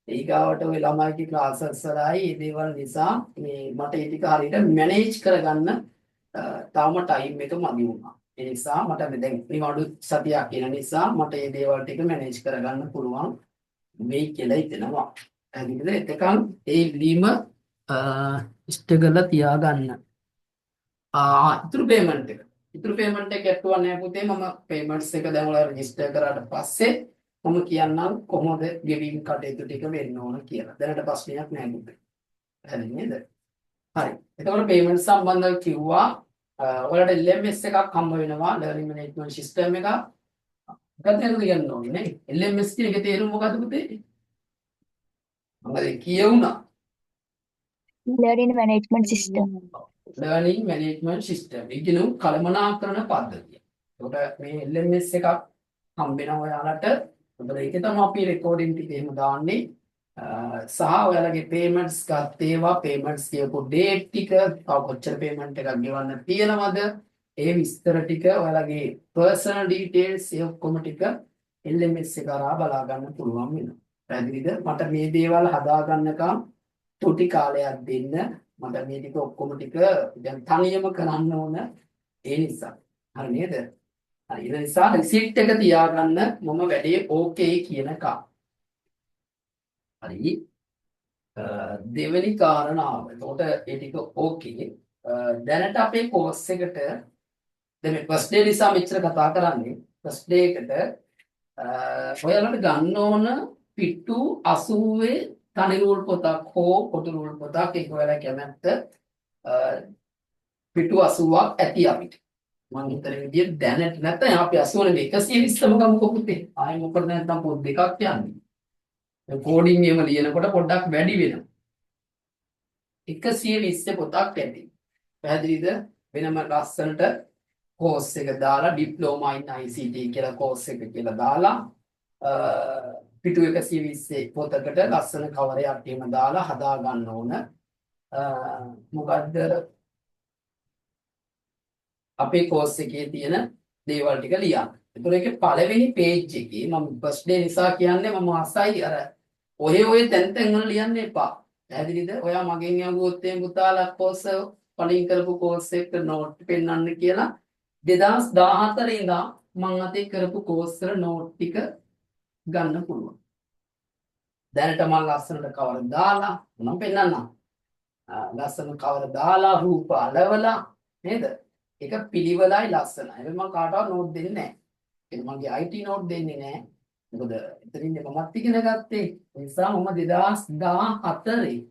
Speaker 1: ඊගාවට ඔය ළමයිගේ ක්ලාසස් වලයි මේ දේවල් නිසා මේ මට ඒ ටික හරියට මැනේජ් කරගන්න තාම ටයිම් එක මදි වුණා. ඒ නිසා මට මේ දැන් නිවාඩු සතියක් එන නිසා මට මේ දේවල් ටික මැනේජ් කරගන්න පුළුවන් වෙයි කියලා හිතෙනවා. පැහැදිලිද? එතකන් ඒ ඉල්ලීම ඉෂ්ට කරලා තියාගන්න. ඉතුරු පේමන්ට් එක. ඉතුරු පේමන්ට් එක ගැටලුවක් නෑ පුතේ. මම පේමන්ට්ස් එක දැන් ඔයාලා රෙජිස්ටර් කරාට පස්සේ මම කියන්නම් කොහොමද ගෙවීම් කටයුතු ටික වෙන්න ඕන කියලා. දැනට ප්‍රශ්නයක් නෑ පුතේ. පැහැදිලි නේද? හරි. එතකොට පේමන්ට් සම්බන්ධව කිව්වා. ඔයාලට LMS එකක් හම්බ වෙනවා, Learning Management System එකක්. මොකක්ද නේද කියන්න ඕනේ නේ? LMS කියන එකේ තේරුම මොකද්ද පුතේ? මම දැන් කියවුණා.
Speaker 2: Learning Management System.
Speaker 1: Learning Management System. ඉගෙනුම් කළමනාකරණ පද්ධතිය. එතකොට මේ LMS එකක් හම්බ වෙනවා ඔයාලට. මොකද ඒකේ තමයි අපි රෙකෝඩින් ටික එහෙම දාන්නේ. සහ ඔයාලගේ පේමන්ට්ස් ගත්ත ඒවා, පේමන්ට්ස් කියපු ඩේට් ටික, තව කොච්චර පේමන්ට් එකක් ගෙවන්න තියෙනවද, ඒ විස්තර ටික, ඔයාලගේ පර්සනල් ඩීටේල්ස් ඒ ඔක්කොම ටික LMS එක හරහා බලා ගන්න පුළුවන් වෙනවා. පැහැදිලිද? මට මේ දේවල් හදා ගන්නකම් තුටි කාලයක් දෙන්න. මට මේ ටික ඔක්කොම ටික දැන් තනියම කරන්න ඕන ඒ නිසා. හරි නේද? හරි. ඒ නිසා රිසිට් එක තියාගන්න මම වැඩේ ඕකේ කියනකම්. හරි. දෙවෙනි කාරණාව. එතකොට ඒ ටික ඕකේ. දැනට අපේ කෝස් එකට දැන් මේ ෆස්ට් ඩේ නිසා මෙච්චර කතා කරන්නේ. ෆස්ට් ඩේ එකට ඔයාලට ගන්න ඕන පිටු 80 තනි රූල් පොතක් හෝ කොටු රූල් පොතක්, ඒක ඔයාලා කැමැත්ත. පිටු 80ක් ඇති අපිට. මං හිතන විදියට දැනට නැත්නම් අපි 80 නෙවෙයි 120ම ගමුකෝ පුතේ. ආයෙ මොකද නැත්නම් පොත් දෙකක් යන්නේ. දැන් කෝඩින් එහෙම ලියනකොට පොඩ්ඩක් වැඩි වෙනවා. 120 පොතක් ඇති. පැහැදිලිද? වෙනම ලස්සනට කෝස් එක දාලා ඩිප්ලෝමා ඉන් ICT කියලා කෝස් එක කියලා දාලා පිටු 120 පොතකට ලස්සන කවරයක් එහෙම දාලා හදා ගන්න ඕන. මොකද්ද අපේ කෝස් එකේ තියෙන දේවල් ටික ලියන්න. ඒතර ඒකේ පළවෙනි පේජ් එකේ, මම ෆස්ට් ඩේ නිසා කියන්නේ, මම ආසයි අර ඔය ඔය තැන් තැන් වල ලියන්න එපා. පැහැදිලිද? ඔයා මගෙන් ඇහුවොත් එහෙම පුතාලා කෝස් කලින් කරපු කෝස් එක නෝට් පෙන්වන්න කියලා 2014 ඉඳන් මං අතේ කරපු කෝස් වල නෝට් ටික ගන්න පුළුවන්. දැනට මං ලස්සනට කවර දාලා මම පෙන්නන්නම්. ලස්සන කවර දාලා රූප අලවලා නේද? ඒක පිළිවෙලයි ලස්සනයි. හැබැයි මං කාටවත් නෝට් දෙන්නේ නැහැ. ඒක මගේ IT note දෙන්නේ නැහැ. මොකද එතනින් මමත් ඉගෙන ගත්තේ. ඒ නිසා මම 2014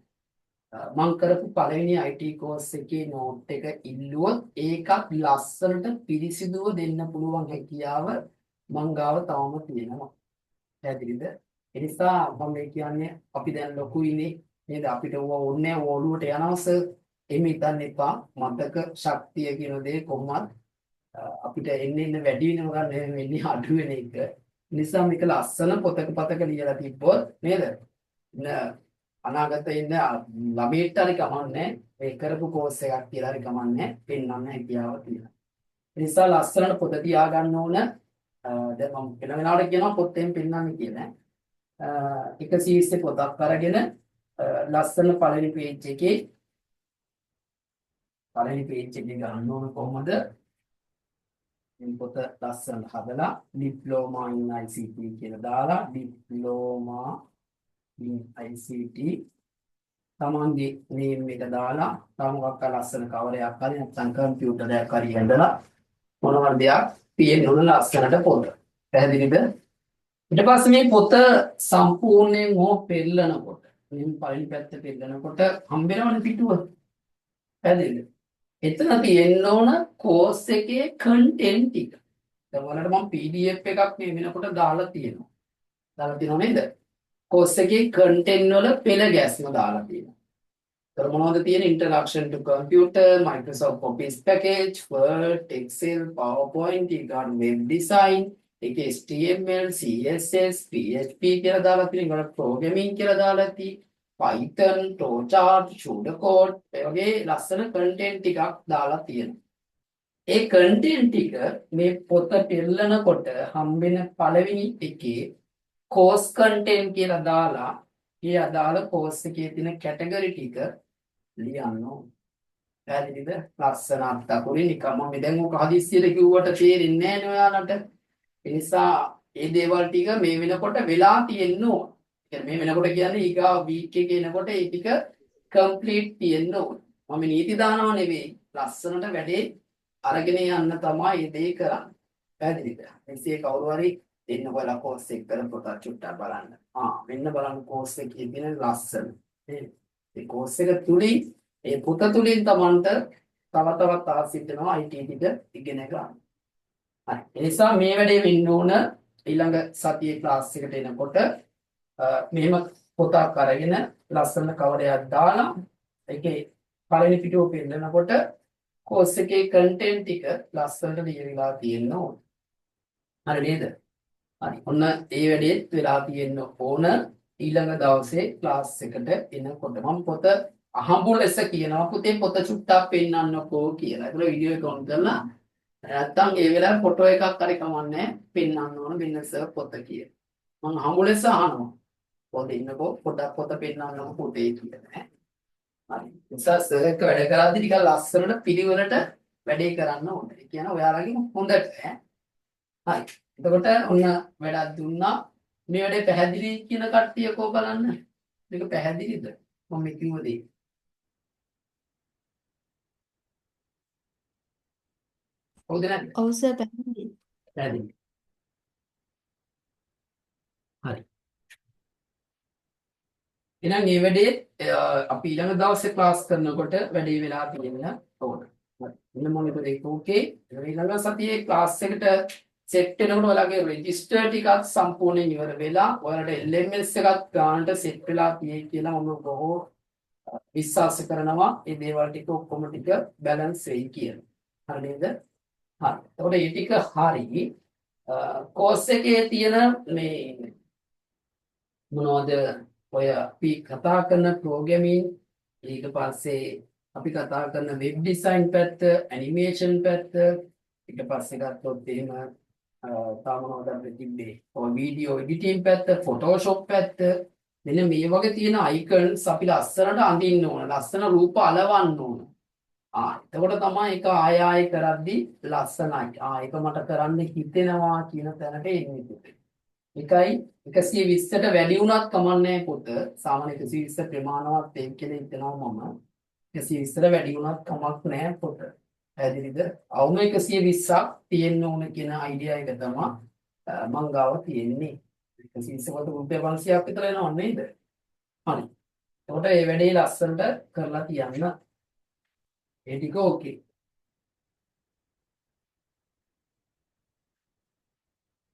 Speaker 1: මං කරපු පළවෙනි IT course එකේ නෝට් එක ඉල්ලුවොත් ඒකත් ලස්සනට පිරිසිදුව දෙන්න පුළුවන් හැකියාව මං ගාව තවම තියෙනවා. පැහැදිලිද? ඒ නිසා මම මේ කියන්නේ අපි දැන් ලොකුයිනේ නේද? අපිට ඕවා ඕනේ නැහැ ඔළුවට යනවා සර්. එහෙම හිතන්න එපා. මතක ශක්තිය කියන දේ කොහොමත් අපිට එන්න එන්න වැඩි වෙනව ගන්න නෙමෙයි වෙන්නේ අඩු වෙන එක. නිසා මේක ලස්සන පොතක පතක ලියලා තිබ්බොත් නේද? ඉන්න අනාගතේ ඉන්න ළමයින්ට හරි කමන්නේ මේ කරපු කෝස් එකක් කියලා හරි කමන්නේ පෙන්වන්න හැකියාව තියෙනවා. ඒ නිසා ලස්සනට පොත තියා ගන්න ඕන. දැන් මම වෙන වෙලාවට කියනවා පොත් එහෙම පෙන්වන්න කියලා. එක සීරීස් පොතක් අරගෙන ලස්සන පළවෙනි පේජ් එකේ ගන්න ඕන කොහොමද? මේ පොත ලස්සනට හදලා ඩිප්ලෝමා ඉන් ICT කියලා දාලා ඩිප්ලෝමා ඉන් ICT තමන්ගේ නේම් එක දාලා තව මොකක් හරි ලස්සන කවරයක් හරි නැත්නම් කම්පියුටරයක් හරි ඇඳලා මොන හරි දෙයක් තියෙන්න ඕන ලස්සනට පොත. පැහැදිලිද? ඊට පස්සේ මේ පොත සම්පූර්ණයෙන් හෝ පෙන්නනකොට මෙහෙම පළවෙනි පැත්ත පෙන්නනකොට හම්බ වෙනවනේ පිටුව. පැහැදිලිද? එතන තියෙන්න ඕන කෝස් එකේ කන්ටෙන්ට් ටික. දැන් ඔයාලට මම PDF එකක් මේ වෙනකොට දාලා තියෙනවා. දාලා තියෙනව නේද? කෝස් එකේ කන්ටෙන්ට් වල පෙළ ගැස්ම දාලා තියෙනවා. ඒතර මොනවද තියෙන? Introduction to computer, Microsoft Office package, Word, Excel, PowerPoint, ඊගාට web design, ඒකේ HTML, CSS, PHP කියලා දාලා තියෙනවා. ඊගාට programming කියලා දාලා තියෙනවා. Python, flowchart, pseudocode ඒ වගේ ලස්සන කන්ටෙන්ට් ටිකක් දාලා තියෙනවා. ඒ කන්ටෙන්ට් ටික මේ පොත පෙරලනකොට හම්බෙන පළවෙනි එකේ කෝස් කන්ටෙන්ට් කියලා දාලා ඒ අදාළ කෝස් එකේ තියෙන කැටගරි ටික ලියන්න ඕන. පැහැදිලිද? ලස්සන අත් අකුරින් නිකන් මම දැන් ඔක හදිස්සියට කිව්වට තේරෙන්නේ නැහැ නේ ඔයාලට. ඒ නිසා ඒ දේවල් ටික මේ වෙනකොට වෙලා තියෙන්න ඕන. මේ වෙනකොට කියන්නේ ඊගා වීක් එකේ එනකොට ඒ ටික කම්ප්ලීට් තියෙන්න ඕන. මම නීති දානව නෙවෙයි. ලස්සනට වැඩේ අරගෙන යන්න තමයි මේ දේ කරන්නේ. පැහැදිලිද? එසේ කවුරු හරි දෙන්න ඔයාලා කෝස් එක කරන පොතක් චුට්ටක් බලන්න. මෙන්න බලන්න කෝස් එකේ තියෙන ලස්සන. නේද? ඒ කෝස් එක තුලින් ඒ පොත තුලින් තමන්ට තව තවත් ආසිත වෙනවා IT ටික ඉගෙන ගන්න. හරි. ඒ නිසා මේ වැඩේ වෙන්න ඕන ඊළඟ සතියේ ක්ලාස් එකට එනකොට මෙහෙම පොතක් අරගෙන ලස්සන කවරයක් දාලා ඒකේ පළවෙනි පිටුව පෙන්නනකොට කෝස් එකේ කන්ටෙන්ට් ටික ලස්සනට ලියවිලා තියෙන්න ඕන. හරි නේද? හරි. ඔන්න ඒ වැඩේත් වෙලා තියෙන්න ඕන ඊළඟ දවසේ ක්ලාස් එකට එනකොට. මම පොත අහඹු ලෙස කියනවා පුතේ පොත චුට්ටක් පෙන්නන්නකෝ කියලා. ඒතර වීඩියෝ එක ඔන් කරලා නැත්තම් ඒ වෙලාවේ ෆොටෝ එකක් හරි කමන්නේ පෙන්නන්න ඕන මෙන්න සර් පොත කියලා. මම අහඹු ලෙස අහනවා. පොත ඉන්නකෝ පොඩක් පොත පෙන්නන්නකෝ පොතේ කියලා ඈ. හරි. නිසා සර් එක්ක වැඩ කරද්දි ටිකක් ලස්සනට පිළිවෙලට වැඩේ කරන්න ඕනේ. ඒ කියන්නේ ඔයාලගේ හොඳට ඈ. හරි. එතකොට ඔන්න වැඩක් දුන්නා. මේ වැඩේ පැහැදිලි කියන කට්ටිය කෝ බලන්න. මේක පැහැදිලිද? මම මේ කිව්ව දේ. හවුද නැද්ද?
Speaker 4: ඔව් සර් පැහැදිලි.
Speaker 1: පැහැදිලි. හරි. එහෙනම් මේ වැඩේ අපි ඊළඟ දවසේ ක්ලාස් කරනකොට වැඩේ වෙලා තියෙන්න ඕන. හරි. මෙන්න මම ඒක දෙක ඕකේ. ඊළඟ සතියේ ක්ලාස් එකට සෙට් වෙනකොට ඔයාලගේ රෙජිස්ටර් ටිකත් සම්පූර්ණයෙන් ඉවර වෙලා ඔයාලට LMS එකත් ගානට සෙට් වෙලා තියෙයි කියලා මම බොහෝ විශ්වාස කරනවා. මේ දේවල් ටික ඔක්කොම ටික බැලන්ස් වෙයි කියලා. හරි නේද? හරි. එතකොට මේ ටික හරි. කෝස් එකේ තියෙන මේ මොනවද ඔය අපි කතා කරන ප්‍රෝග්‍රෑමින්, ඊට පස්සේ අපි කතා කරන වෙබ් ඩිසයින් පැත්ත, ඇනිමේෂන් පැත්ත, ඊට පස්සේ ගත්තොත් එහෙම තව මොනවද අපිට තිබ්බේ? ඔය වීඩියෝ එඩිටින් පැත්ත, ෆොටෝෂොප් පැත්ත, මෙන්න මේ වගේ තියෙන අයිකන්ස් අපි ලස්සනට අඳින්න ඕන. ලස්සන රූප අලවන්න ඕන. ආ, එතකොට තමයි ඒක ආය ආය කරද්දි ලස්සනයි. ආ, ඒක මට කරන්න හිතෙනවා කියන තැනට එන්නේ පුතේ. එකයි 120ට වැඩි වුණත් කමන්නේ පොත. සාමාන්‍ය 120 ප්‍රමාණවත් ඒ කියලා හිතනවා මම. 120ට වැඩි වුණත් කමක් නැහැ පොත. පැහැදිලිද? අවම 120ක් තියෙන්න ඕන කියන අයිඩියා එක තමයි මං ගාව තියෙන්නේ. 120 කොට රුපියල් 500ක් විතර එනවා නේද? හරි. එතකොට මේ වැඩේ ලස්සනට කරලා තියන්න. ඒ ටික ඕකේ.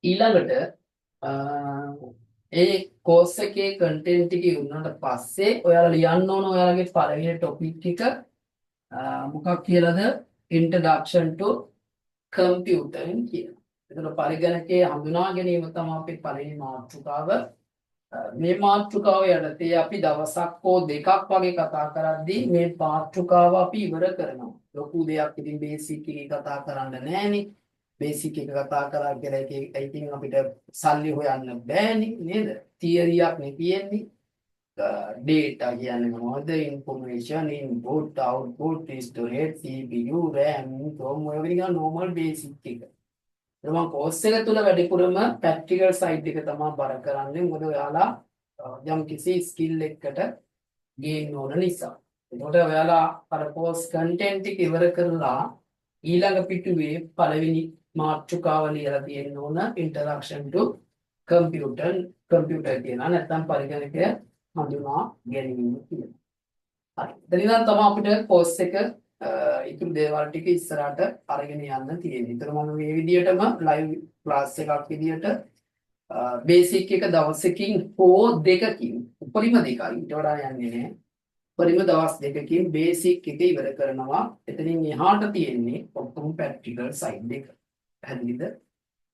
Speaker 1: ඊළඟට ඒ කෝස් එකේ කන්ටෙන්ට් ටික ඉවරනට පස්සේ ඔයාලා ලියන්න ඕන ඔයාලගේ පළවෙනි ටොපික් එක මොකක් කියලාද? Introduction to computing කියලා. එතකොට පරිගණකයේ හඳුනා ගැනීම තමයි අපේ පළවෙනි මාතෘකාව. මේ මාතෘකාව යටතේ අපි දවසක් හෝ දෙකක් වගේ කතා කරද්දී මේ මාතෘකාව අපි ඉවර කරනවා. ලොකු දෙයක් ඉතින් බේසික් එකේ කතා කරන්න නෑනේ. බේසික් එක කතා කරා කියලා ඒකේ ඉතින් අපිට සල්ලි හොයන්න බෑනේ නේද? තියරියක් නේ තියෙන්නේ. ඩේටා කියන්නේ මොනවද? Information, input, output, storage, CPU, RAM, ROM ඔය වගේ නිකන් නෝමල් බේසික් එක. ඒක මම කෝස් එක තුල වැඩිපුරම ප්‍රැක්ටිකල් සයිඩ් එක තමයි බර කරන්නේ. මොකද ඔයාලා යම් කිසි ස්කිල් එකකට ගේන්න ඕන නිසා. එතකොට ඔයාලා අර කෝස් කන්ටෙන්ට් එක ඉවර කරලා ඊළඟ පිටුවේ පළවෙනි මාතෘකාව ලියලා තියෙන්න ඕන ඉන්ට්‍රොඩක්ෂන් ටු කම්පියුටර් කම්පියුටර් කියලා, නැත්නම් පරිගණකය හඳුනා ගැනීම කියලා. හරි. එතන ඉඳන් තමයි අපිට කෝස් එක ඉතුරු දේවල් ටික ඉස්සරහට අරගෙන යන්න තියෙන්නේ. ඒතර මම මේ විදිහටම ලයිව් ක්ලාස් එකක් විදිහට බේසික් එක දවසකින් හෝ දෙකකින්, උපරිම දෙකයි, ඊට වඩා යන්නේ නෑ. උපරිම දවස් දෙකකින් බේසික් එක ඉවර කරනවා. එතනින් එහාට තියෙන්නේ ඔක්කොම ප්‍රැක්ටිකල් සයිඩ් එක. පැහැදිලිද?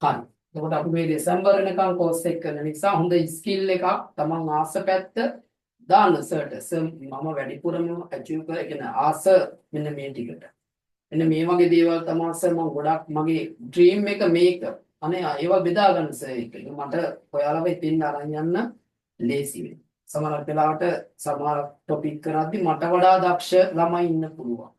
Speaker 1: හරි. එතකොට අපි මේ දෙසැම්බර් වෙනකන් කෝස් එක කරන නිසා හොඳ ස්කිල් එකක් තමන් ආස පැත්ත දාන්න සර්ට. සර් මම වැඩිපුරම ඇචීව් කර, ඒ කියන්නේ ආස මෙන්න මේ ටිකට. මෙන්න මේ වගේ දේවල් තමයි සර් මම ගොඩක් මගේ ඩ්‍රීම් එක මේක. අනේ ඒවා බෙදා ගන්න සර් එක. ඒක මට ඔයාලව ඉතින් අරන් යන්න ලේසි වෙනවා. සමහර වෙලාවට සමහර ටොපික් කරද්දි මට වඩා දක්ෂ ළමයි ඉන්න පුළුවන්.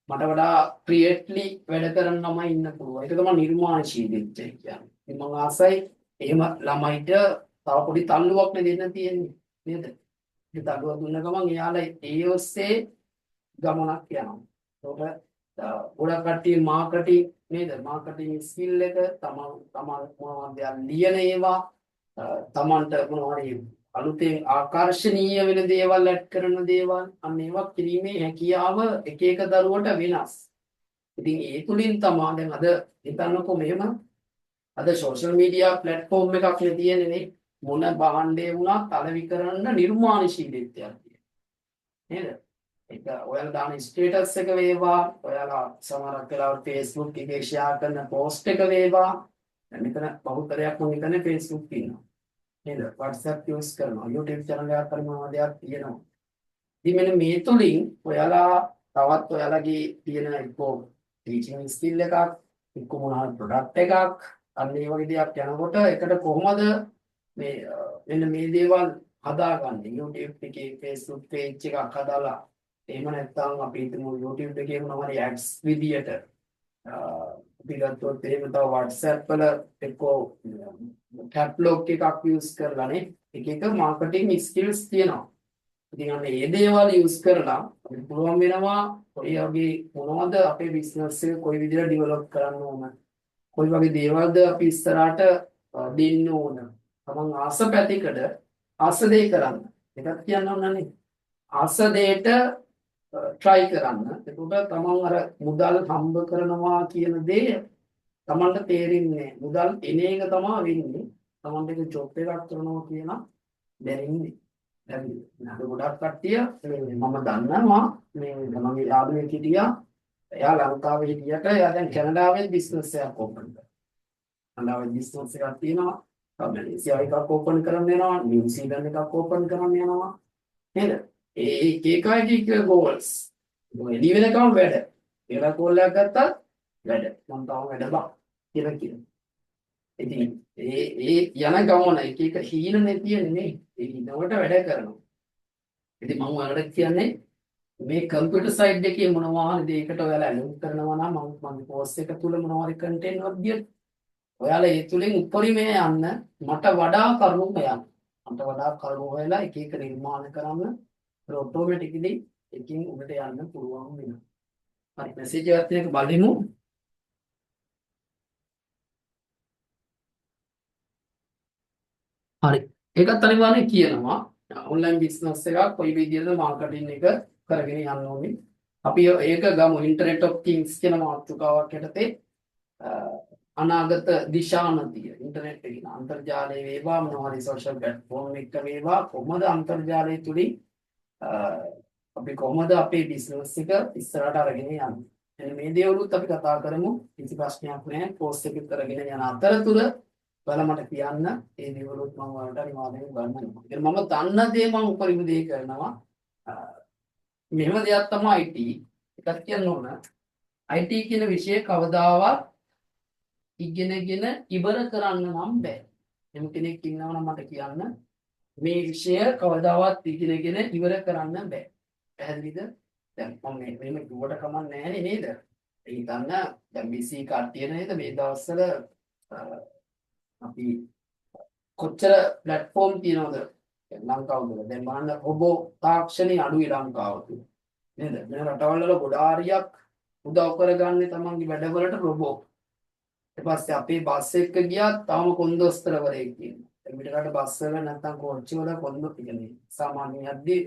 Speaker 1: මට වඩා ක්‍රියේට්ලි වැඩ කරන ළමයි ඉන්න පුළුවන්. ඒක තමයි නිර්මාණශීලීත්වය කියන්නේ. ඉතින් මම ආසයි එහෙම ළමයිට තව පොඩි තල්ලුවක් නේ දෙන්න තියෙන්නේ නේද? ඒ තල්ලුවක් දුන්න ගමන් එයාලා ඒ ඔස්සේ ගමනක් යනවා. ඒකට ගොඩක් කට්ටිය මාකටිං නේද? මාකටිං ස්කිල් එක තමන් තමන් මොනවද දෙයක් ලියන ඒවා, තමන්ට මොනවා හරි අලුතෙන් ආකර්ශනීය වෙන දේවල් ඇඩ් කරන දේවල්, අන්න ඒවා කිරීමේ හැකියාව එක එක දරුවට වෙනස්. ඉතින් ඒ තුලින් තමා දැන් අද හිතන්නකෝ මෙහෙම, අද සෝෂල් මීඩියා ප්ලැට්ෆෝම් එකක් නේ තියෙන්නේ නේ. මොන භාණ්ඩේ වුණත් අලෙවි කරන්න නිර්මාණශීලීත්වයක් තියෙනවා. නේද? ඒක ඔයාලා දාන ස්ටේටස් එක වේවා, ඔයාලා සමහරක් වෙලාවට Facebook එකේ ෂෙයා කරන පෝස්ට් එක වේවා. දැන් මෙතන බහුතරයක් මම හිතන්නේ Facebook ඉන්නවා. නේද? WhatsApp use කරනවා, YouTube channel එකක් හරි මොනවා දෙයක් තියෙනවා. ඉතින් මෙන්න මේ තුලින් ඔයාලා තවත් ඔයාලගේ තියෙන එක්කෝ ටීචින් ස්කිල් එකක්, එක්කෝ මොනවා හරි ප්‍රොඩක්ට් එකක්, අන්න ඒ වගේ දෙයක් යනකොට එකට කොහොමද මේ මෙන්න මේ දේවල් හදාගන්නේ? YouTube එකේ Facebook page එකක් හදාලා, එහෙම නැත්නම් අපි හිතමු YouTube එකේ මොනවා හරි ඇඩ්ස් විදියට අපි ගත්තොත් එහෙම තව WhatsApp වල එක්කෝ කැටලොග් එකක් යූස් කරලා නේ, එක එක මාකටිං ස්කිල්ස් තියෙනවා. ඉතින් අන්න ඒ දේවල් යූස් කරලා අපිට පුළුවන් වෙනවා කොයි වගේ මොනවද අපේ බිස්නස් එක කොයි විදිහට ඩෙවලොප් කරන්න ඕන, කොයි වගේ දේවල්ද අපි ඉස්සරහට දෙන්න ඕන. තමන් ආස පැතිකඩ ආස දේ කරන්න. ඒකත් කියන්න ඕන නේ. ආස දෙයට try කරන්න. එතකොට තමන් අර මුදල් හම්බ කරනවා කියන දේ තමන්ට තේරෙන්නේ නෑ. මුදල් එන එක තමයි වෙන්නේ. තමන්ට ඒක ජොබ් එකක් කරනවා කියලා දැනෙන්නේ. දැන් අද ගොඩක් කට්ටිය මේ මම දන්නවා, මේ මගේ යාළුවෙක් හිටියා. එයා ලංකාවේ හිටියට එයා දැන් කැනඩාවේ බිස්නස් එකක් ඕපන් කරා. කැනඩාවේ බිස්නස් එකක් තියෙනවා. තව මැලේසියාව එකක් ඕපන් කරන්න යනවා. නිව්සීලන්ත එකක් ඕපන් කරන්න යනවා. නේද? ඒ එක එක අයගේ එක ගෝල්ස්. එළි වෙනකම් වැඩ. ඒලා කෝල් එකක් ගත්තත් වැඩ. මම තාම වැඩ බං කියලා කියනවා. ඉතින් ඒ ඒ යන ගමන එක එක හීනනේ තියෙන්නේ නේ. ඒ හීනවලට වැඩ කරනවා. ඉතින් මම ඔයාලට කියන්නේ මේ කම්පියුටර් සයිඩ් එකේ මොනවා හරි දෙයකට ඔයාලා ඇලුම් කරනවා නම් මම මගේ කෝස් එක තුල මොනවා හරි කන්ටෙන්ට් වර්ග ඔයාලා ඒ තුලින් උපරිමය යන්න මට වඩා කරුණු හොයන්න. මට වඩා කරුණු හොයලා එක එක නිර්මාණ කරන්න ඔටෝමැටිකලි එකකින් උඩට යන්න පුළුවන් වෙනවා. හරි, මැසේජ් එකක් තියෙන එක බලමු. හරි. ඒකත් අනිවාර්යෙන් කියනවා. ඔන්ලයින් බිස්නස් එකක් කොයි විදිහටද මාකටිං එක කරගෙන යන්න ඕනේ. අපි ඒක ගමු ඉන්ටර්නෙට් ඔෆ් තින්ග්ස් කියන මාතෘකාවක් යටතේ අනාගත දිශානතිය ඉන්ටර්නෙට් එකේ අන්තර්ජාලයේ වේවා මොනවා හරි සෝෂල් ප්ලැට්ෆෝම් එක වේවා කොහොමද අන්තර්ජාලය තුලින් අපි කොහොමද අපේ බිස්නස් එක ඉස්සරහට අරගෙන යන්නේ. එන්න මේ දේවලුත් අපි කතා කරමු. කිසි ප්‍රශ්නයක් නෑ. කෝස් එක කරගෙන යන අතරතුර ඔයාලා මට කියන්න ඒ දේවලුත් මම ඔයාලට අනිවාර්යයෙන් උගන්වනවා. ඒ කියන්නේ මම දන්න දේ මම උපරිම දේ කරනවා. මෙහෙම දෙයක් තමයි IT. එකක් කියන්න ඕන. IT කියන විෂය කවදාවත් ඉගෙනගෙන ඉවර කරන්න නම් බෑ. එහෙම කෙනෙක් ඉන්නවා නම් මට කියන්න මේ විෂය කවදාවත් ඉගෙනගෙන ඉවර කරන්න බෑ. පැහැදිලිද? දැන් මම මෙහෙම කිව්වට කමක් නැහැ නේද? ඒ හිතන්න දැන් බිසී කට්ටිය නේද මේ දවස්වල අපි කොච්චර ප්ලැට්ෆෝම් තියනවද ලංකාව තුළ. දැන් බලන්න රොබෝ තාක්ෂණي අඩුයි ලංකාව තුළ. නේද? වෙන රටවල් වල ගොඩාරියක් උදව් කරගන්නේ තමන්ගේ වැඩවලට රොබෝ. ඊට පස්සේ අපේ බස් එක ගියත් තාම කොන්දොස්තරවරයෙක් ඉන්නවා. දැන් පිටරට බස් වල නැත්නම් කෝච්චි වල කොන්දො කියන්නේ සාමාන්‍ය යද්දී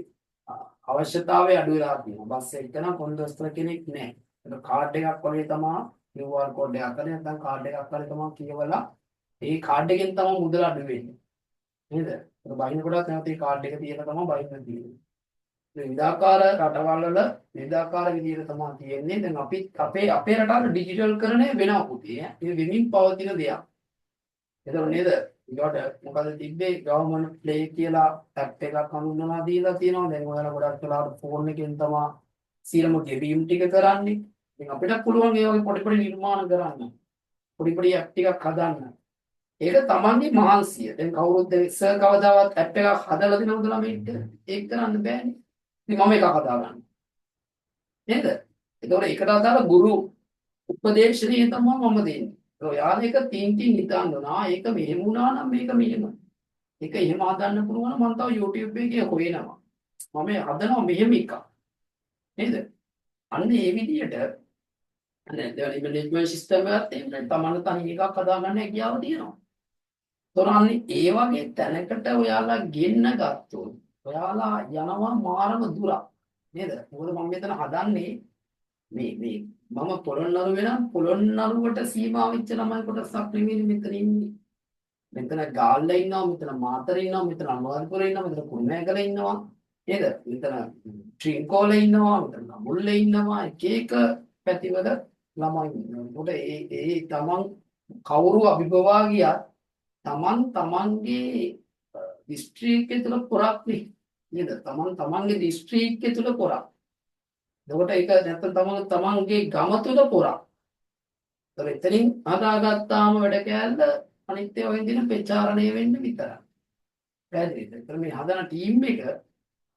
Speaker 1: අවශ්‍යතාවය අඩු වෙලා තියෙනවා. බස් එක නම් කොන්දොස්තර කෙනෙක් නැහැ. ඒක කාඩ් එකක් වගේ තමයි QR code එකක් හරි නැත්නම් කාඩ් එකක් හරි තමයි කියවලා ඒ කාඩ් එකෙන් තමයි මුදල අඩු වෙන්නේ. නේද? ඒක බහින කොටත් නැවත ඒ කාඩ් එක තියලා තමයි බහින්න තියෙන්නේ. විවිධාකාර රටවල් වල විවිධාකාර විදියට තමයි තියෙන්නේ. දැන් අපි අපේ අපේ රටවල ඩිජිටල් කරණය වෙනවා පුතේ. ඒ වෙමින් පවතින දෙයක්. එතකොට නේද? ඊට මොකද තිබ්බේ ගවර්න්මන්ට් ප්ලේ කියලා ඇප් එකක් හඳුන්වලා දීලා තියෙනවා. දැන් ඔයාලා ගොඩක් වෙලාවට ෆෝන් එකෙන් තමයි සියලුම ගෙවීම් ටික කරන්නේ. ඉතින් අපිට පුළුවන් ඒ වගේ පොඩි පොඩි නිර්මාණ කරන්න. පොඩි පොඩි ඇප් ටිකක් හදන්න. ඒක තමන්ගේ මහන්සිය. දැන් කවුරුත් දැන් සර් කවදාවත් ඇප් එකක් හදලා දෙනවද ළමයින්ට? ඒක කරන්න බෑනේ. ඉතින් මම එකක් හදාගන්නවා. නේද? එතකොට ඒකට අදාළ ගුරු උපදේශනය තමයි මම දෙන්නේ. ඔයාලා ඒක තින්කින් හිතන්න ඕන. ආ ඒක මෙහෙම වුණා නම් මේක මෙහෙම. ඒක එහෙම හදන්න පුළුවන් නම් මම තව YouTube එකේ හොයනවා. මම හදනවා මෙහෙම එකක්. නේද? අන්න ඒ විදිහට දැන් මැනේජ්මන්ට් සිස්ටම් එකත් එහෙම නේද? තමන්න තනි එකක් හදාගන්න හැකියාව තියෙනවා. ඒතොර අන්න ඒ වගේ තැනකට ඔයාලා ගෙන්න ගත්තොත් ඔයාලා යනවා මාරම දුරක්. නේද? මොකද මම මෙතන හදන්නේ මේ මේ මම පොළොන්නරුවේ නම් පොළොන්නරුවට සීමා වෙච්ච ළමයි කොටසක් නෙමෙයි මෙතන ඉන්නේ. මෙතන ගාල්ල ඉන්නවා, මෙතන මාතර ඉන්නවා, මෙතන අනුරාධපුර ඉන්නවා, මෙතන කුරුණෑගල ඉන්නවා. නේද? මෙතන ට්‍රින්කෝල ඉන්නවා, මෙතන නමුල්ල ඉන්නවා, එක එක පැතිවල ළමයි ඉන්නවා. ඒකට ඒ ඒ තමන් කවුරු අභිභවා ගියත් තමන් තමන්ගේ දිස්ත්‍රික්කය තුල පොරක් නේ. නේද? තමන් තමන්ගේ දිස්ත්‍රික්කය තුල පොරක්. එතකොට ඒක නැත්තම් තමන් තමන්ගේ ගම තුල පොරක්. ඒතර එතනින් හදාගත්තාම වැඩ කෑල්ල අනිත් ඒවා වගේ දින ප්‍රචාරණය වෙන්න විතරයි. පැහැදිලිද? ඒතර මේ හදන ටීම් එක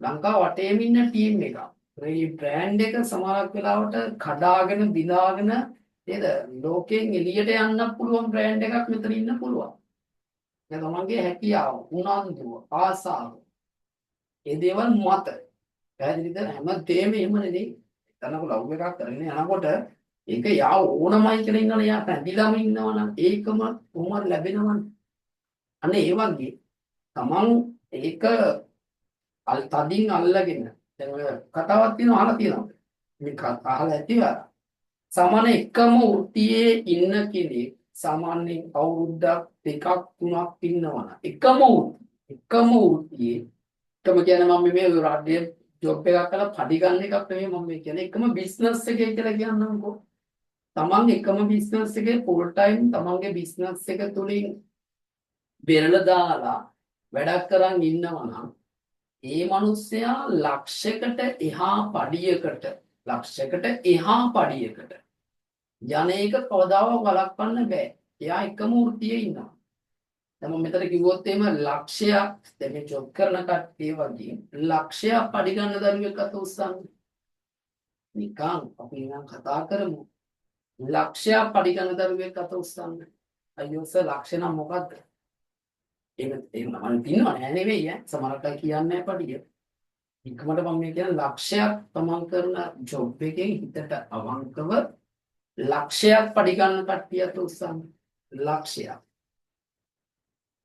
Speaker 1: ලංකාව වටේම ඉන්න ටීම් එකක්. මේ බ්‍රෑන්ඩ් එක සමහරක් වෙලාවට කඩාගෙන බිඳාගෙන නේද? ලෝකයෙන් එළියට යන්න පුළුවන් බ්‍රෑන්ඩ් එකක් මෙතන ඉන්න පුළුවන්. ඒ තමන්ගේ හැකියාව, උනන්දුව, ආසාව. ඒ දේවල් මත. පැහැදිලිද? හැම දෙයක්ම එහෙම නෙවෙයි. තනක ලව් එකක් කරගෙන යනකොට ඒක යා ඕනමයි කියලා ඉන්නවනේ යා පැඳිලාම ඉන්නවනම් ඒකම කොහොමද ලැබෙනවනේ. අන්න ඒ වගේ තමන් ඒක අල් තදින් අල්ලගෙන දැන් ඔය කතාවක් තියෙනවා අහලා තියෙනවද? මේ අහලා ඇති ඔයාලා. සාමාන්‍ය එකම වෘත්තියේ ඉන්න කෙනෙක් සාමාන්‍යයෙන් අවුරුද්දක් දෙකක් තුනක් ඉන්නවනම් එකම එකම වෘත්තියේ එකම කියන්නේ මම මේ රාජ්‍ය ජොබ් එකක් කරලා පඩි ගන්න එකක් නෙමෙයි මම මේ කියන්නේ එකම බිස්නස් එකේ කියලා කියන්නම්කෝ. තමන් එකම බිස්නස් එකේ ෆුල් ටයිම් තමන්ගේ බිස්නස් එක තුලින් බෙරළ දාලා වැඩක් කරන් ඉන්නවා නම් ඒ මිනිස්සයා ලක්ෂයකට එහා පඩියකට ලක්ෂයකට එහා පඩියකට යන එක කවදාවත් වළක්වන්න බෑ. එයා එකම වෘත්තියේ ඉන්නවා. දැන් මම මෙතන කිව්වොත් එහෙම ලක්ෂයක්, දැන් මේ ජොබ් කරන කට්ටිය වගේ ලක්ෂයක් පඩි ගන්න දරුවෙක් අත උස්සන්න. නිකන් අපි නිකන් කතා කරමු. ලක්ෂයක් පඩි ගන්න දරුවෙක් අත උස්සන්න. අයියෝ සර්, ලක්ෂ නම් මොකද්ද? එහෙම එහෙම මම තින්නව නෑ නෙවෙයි ඈ. සමහරක් අය කියන්නේ නෑ පඩිය. ඉක්මනට මම මේ කියන්නේ ලක්ෂයක් තමන් කරන ජොබ් එකෙන් හිතට අවංකව ලක්ෂයක් පඩි ගන්න කට්ටිය අත උස්සන්න. ලක්ෂයක්.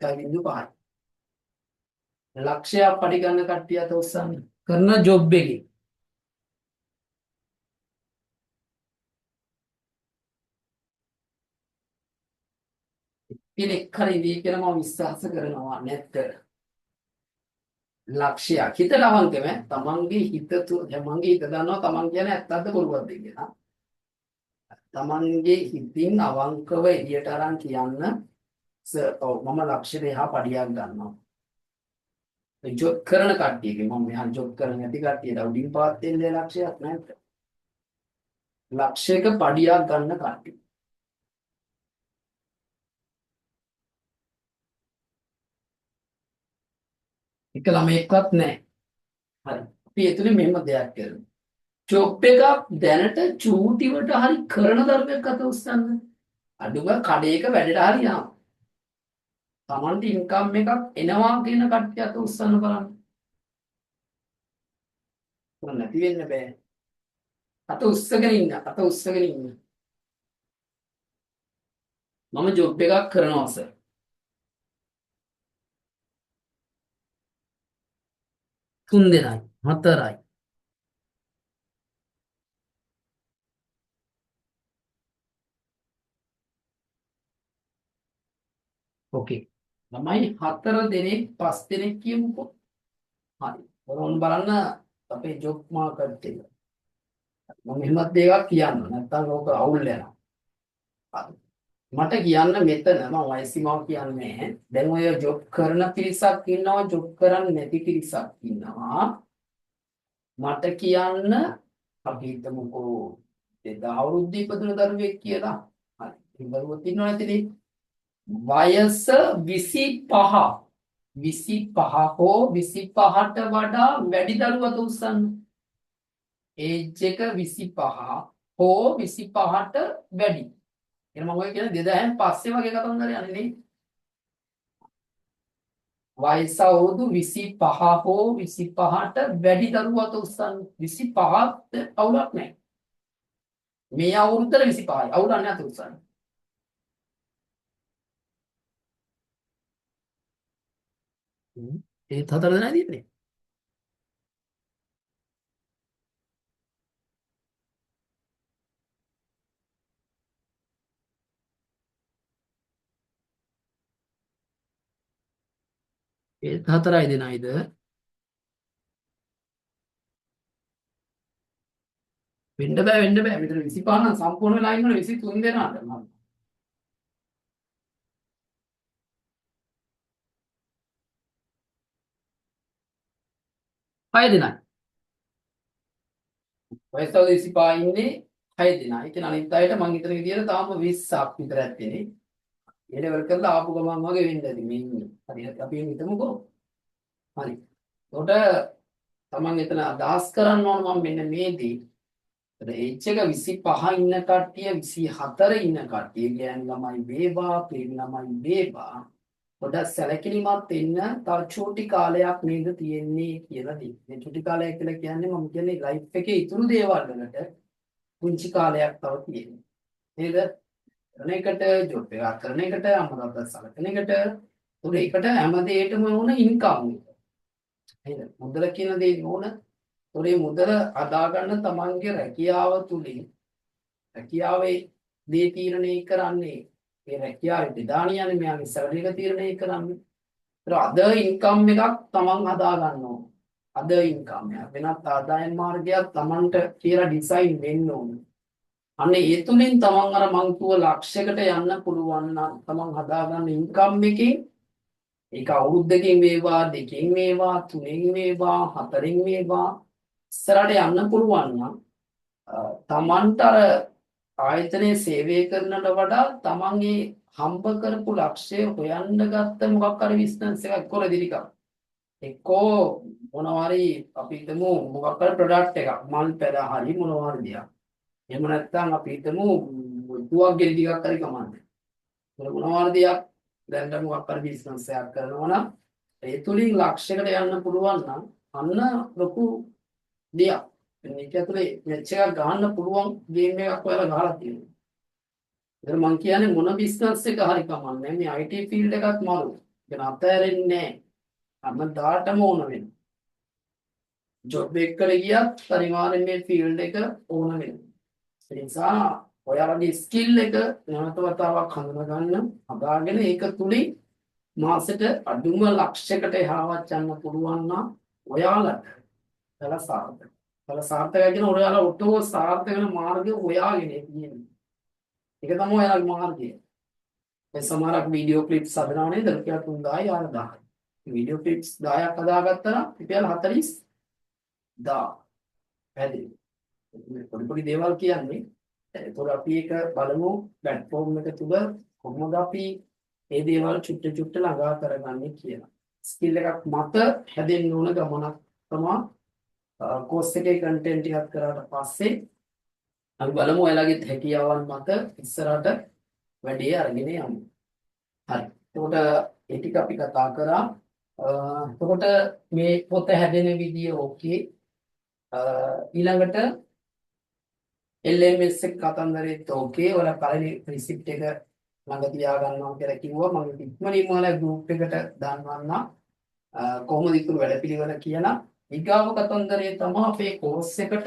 Speaker 1: 1.5යි. ලක්ෂයක් පඩි ගන්න කට්ටිය අත උස්සන්න. කරන ජොබ් එකේ. කෙනෙක් හරි ඉදී කියලා මම විශ්වාස කරනවා නැත්ද? ලක්ෂයක් හිතට අවංකව තමන්ගේ හිත තමන්ගේ හිත දන්නවා තමන් කියන ඇත්තක්ද බොරුවක්ද කියලා. තමන්ගේ හිතින් අවංකව එළියට අරන් කියන්න, සර් ඔව් මම ලක්ෂයට එහා පඩියක් ගන්නවා. ජොබ් කරන කට්ටියගේ, මම මෙහා ජොබ් කරන නැති කට්ටියට උඩින් පාත් වෙන්නේ ලක්ෂයක් නැද්ද? ලක්ෂයක පඩියක් ගන්න කට්ටිය. එක ළමයෙක්වත් නැහැ. හරි. අපි එතුනේ මෙහෙම දෙයක් කරමු. ජොබ් එකක් දැනට චූටිවට හරි කරන දරුවෙක් අත උස්සන්න. අඩුම කඩේක වැඩට හරි යනවා. තමන්ට ඉන්කම් එකක් එනවා කියන කට්ටිය අත උස්සන්න බලන්න. කොහොම නැති වෙන්න බෑ. අත උස්සගෙන ඉන්න, අත උස්සගෙන ඉන්න. මම ජොබ් එකක් කරනවා සර්. තුන් දෙනයි, හතරයි. ඕකේ. ළමයි හතර දෙනෙක් පස් දෙනෙක් කියමුකෝ. හරි. ඔන්න බලන්න අපේ ජොබ් මාකට් එක. මම එහෙමත් දෙයක් කියන්න නැත්තම් ඕක අවුල් වෙනවා. හරි. මට කියන්න මෙතන මම වයස් සීමාව කියන්නේ නැහැ. දැන් ඔය ජොබ් කරන පිරිසක් ඉන්නවා, ජොබ් කරන්නේ නැති පිරිසක් ඉන්නවා. මට කියන්න, අපි හිතමුකෝ 2000 අවුරුද්දේ ඉපදුන දරුවෙක් කියලා. හරි. ඒ දරුවොත් ඉන්නව නැතිනේ. වයස 25, 25 හෝ 25ට වඩා වැඩි දරුවත උස්සන්න. ඒජ් එක 25 හෝ 25ට වැඩි. එහෙනම් මම ඔය කියන්නේ 2000න් පස්සේ වගේ කතන්දර යන්නේ නේ. වයස අවුරුදු 25 හෝ 25ට වැඩි දරුවත උස්සන්න. 25ත් අවුලක් නැහැ. මේ අවුරුද්දට 25යි. අවුලක් නැහැ අත උස්සන්න. ඒත් හතර දෙනයි තියෙන්නේ. ඒත් හතරයි දෙනයිද? වෙන්න බෑ, වෙන්න බෑ. මෙතන 25 නම් සම්පූර්ණ වෙලා ඉන්නවනේ 23 දෙනාට. මම හය දෙනයි. වයස අවුරුදු 25 ඉන්නේ හය දෙනා. ඒ කියන්නේ අනිත් අයට මං හිතන විදියට තාම 20ක් විතර ඇත්තේ. ඒ ලෙවල් කරලා ආපු ගමන් වගේ වෙන්න ඇති මේ ඉන්නේ. හරි හරි, අපි එහෙම හිතමුකෝ. හරි. එතකොට තමන් එතන අදහස් කරන්න ඕන මම මෙන්න මේ දේ. එතකොට ඒජ් එක 25 ඉන්න කට්ටිය, 24 ඉන්න කට්ටිය, ගෑනු ළමයි වේවා, පිරිමි ළමයි වේවා, පොඩක් සැලකිලිමත් වෙන්න, තව චූටි කාලයක් නේද තියෙන්නේ කියලා දී. මේ චූටි කාලයක් කියලා කියන්නේ මම කියන්නේ ලයිෆ් එකේ ඉතුරු දේවල් වලට පුංචි කාලයක් තව තියෙනවා. නේද? කරන එකට, ජොබ් එකක් කරන එකට, අම්මා තාත්තා සලකන එකට, උඩ එකට හැම දෙයකටම ඕන ඉන්කම් එක. නේද? මුදල කියන දේ ඕන. උඩේ මුදල හදාගන්න තමන්ගේ රැකියාව තුලින්, රැකියාවේ දේ තීරණය කරන්නේ ඒ රැකියාවේ ප්‍රධානියනේ මෙයාගේ සැලරි එක තීරණය කරන්නේ. ඒතර අද ඉන්කම් එකක් තමන් හදා ගන්න ඕන. අද ඉන්කම් එකක් වෙනත් ආදායම් මාර්ගයක් තමන්ට කියලා ඩිසයින් වෙන්න ඕන. අන්න ඒ තුලින් තමන් අර මං කිව්ව ලක්ෂයකට යන්න පුළුවන් නම් තමන් හදාගන්න ඉන්කම් එකෙන්, ඒක අවුරුද්දකින් වේවා, දෙකෙන් වේවා, තුනෙන් වේවා, හතරෙන් වේවා, ඉස්සරහට යන්න පුළුවන් නම් තමන්ට අර ආයතනයේ සේවය කරනට වඩා තමන්ගේ හම්බ කරපු ලක්ෂය හොයන්න ගත්ත මොකක් හරි බිස්නස් එකක් කොරදි ටිකක්. එක්කෝ මොනවා හරි අපි හිතමු මොකක් හරි ප්‍රොඩක්ට් එකක් මල් පැල හරි මොනවා හරි දෙයක්. එහෙම නැත්නම් අපි හිතමු දුවක් ගෙඩි ටිකක් හරි කමන්නේ. ඒක මොනවා හරි දෙයක් දැන් මොකක් හරි බිස්නස් එකක් කරනවා නම් ඒ තුලින් ලක්ෂයකට යන්න පුළුවන් නම් අන්න ලොකු දෙයක්. මේක ඇතුලේ මැච් එකක් ගහන්න පුළුවන් ගේම් එකක් ඔයාලා ගහලා තියෙනවා. ඒතර මං කියන්නේ මොන බිස්නස් එක හරි කමන්නේ මේ IT field එකත් මරු. ඒක අතහැරෙන්නේ නැහැ. හැමදාටම ඕන වෙනවා. ජොබ් එකකට ගියත් අනිවාර්යෙන් මේ ෆීල්ඩ් එක ඕන වෙනවා. ඒ නිසා ඔයාලගේ ස්කිල් එක නැවත වතාවක් හඳුනා ගන්න, හදාගෙන ඒක තුලින් මාසෙට අඩුම ලක්ෂයකට එහාවත් යන්න පුළුවන් නම් ඔයාලට ඔයාලා සාර්ථක. ඔයාලා සාර්ථකයි කියන ඔයාලා ඔටෝ සාර්ථක වෙන මාර්ගය හොයාගෙන තියෙන්නේ. ඒක තමයි ඔයාලගේ මාර්ගය. ඒ සමහරක් වීඩියෝ ක්ලිප්ස් හදනවා නේද? රුපියල් 3000යි 4000යි. වීඩියෝ ක්ලිප්ස් 10ක් හදාගත්තා නම් රුපියල් 40000. පැහැදිලි. මේ පොඩි පොඩි දේවල් කියන්නේ. ඒතකොට අපි ඒක බලමු ප්ලැට්ෆෝම් එක තුල කොහොමද අපි මේ දේවල් චුට්ට චුට්ට ළඟා කරගන්නේ කියලා. ස්කිල් එකක් මත හැදෙන්න ඕන ගමනක් තමයි කෝස් එකේ කන්ටෙන්ට් ටිකක් කරාට පස්සේ අපි බලමු ඔයාලගේ හැකියාවන් මත ඉස්සරහට වැඩේ අරගෙන යමු. හරි. එතකොට ඒ ටික අපි කතා කරා. එතකොට මේ පොත හැදෙන විදිය ඕකේ. ඊළඟට LMS එක කතන්දරෙත් ඕකේ. ඔයාලා පළවෙනි රිසිප්ට් එක ළඟ තියා ගන්නවා කියලා කිව්වා. මම ඉක්මනින්ම ඔයාලා ගෲප් එකට දන්වන්නම් කොහොමද ඉතුරු වැඩ පිළිවෙල කියලා. ඊගාව කතන්දරය තමයි අපේ කෝස් එකට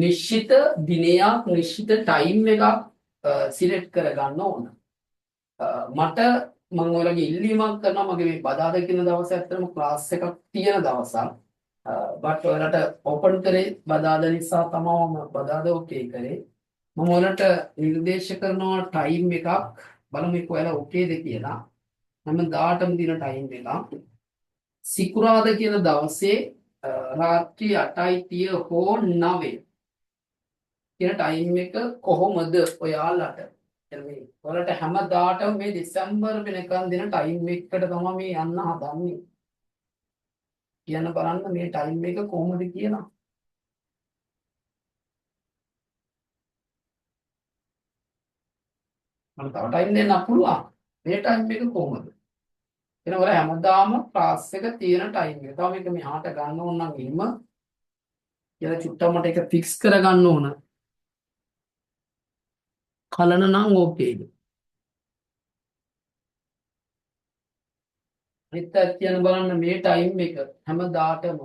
Speaker 1: නිශ්චිත දිනයක් නිශ්චිත ටයිම් එකක් සිලෙක්ට් කරගන්න ඕන. මට මම ඔයාලගේ ඉල්ලීමක් කරනවා මගේ මේ බදාදා කියන දවසේ ඇත්තටම ක්ලාස් එකක් තියෙන දවසක්. බට් ඔයාලට ඕපන් කරේ බදාදා නිසා තමයි මම බදාදා ඕකේ කරේ. මම ඔයාලට නිර්දේශ කරනවා ටයිම් එකක් බලමු ඒක ඔයාලා ඕකේද කියලා. හැමදාටම දින ටයිම් එකක්. සිකුරාදා කියන දවසේ රාත්‍රී 8:30 හෝ 9 කියන ටයිම් එක කොහොමද ඔයාලට? එන්නේ ඔයාලට හැමදාටම මේ දෙසැම්බර් වෙනකන් දෙන ටයිම් එකකට තමයි මේ යන්න හදන්නේ. කියන්න බලන්න මේ ටයිම් එක කොහොමද කියලා. මට තව ටයිම් දෙන්න පුළුවන්. මේ ටයිම් එක කොහොමද? එහෙනම් ඔයාලා හැමදාම ක්ලාස් එක තියෙන ටයිම් එක. තව මේක මෙහාට ගන්න ඕන නම් එහෙම කියලා චුට්ටක් මට ඒක ෆික්ස් කරගන්න ඕන. කලන නම් ඕකේද? අනිත් අයත් කියන්න බලන්න මේ ටයිම් එක හැමදාටම.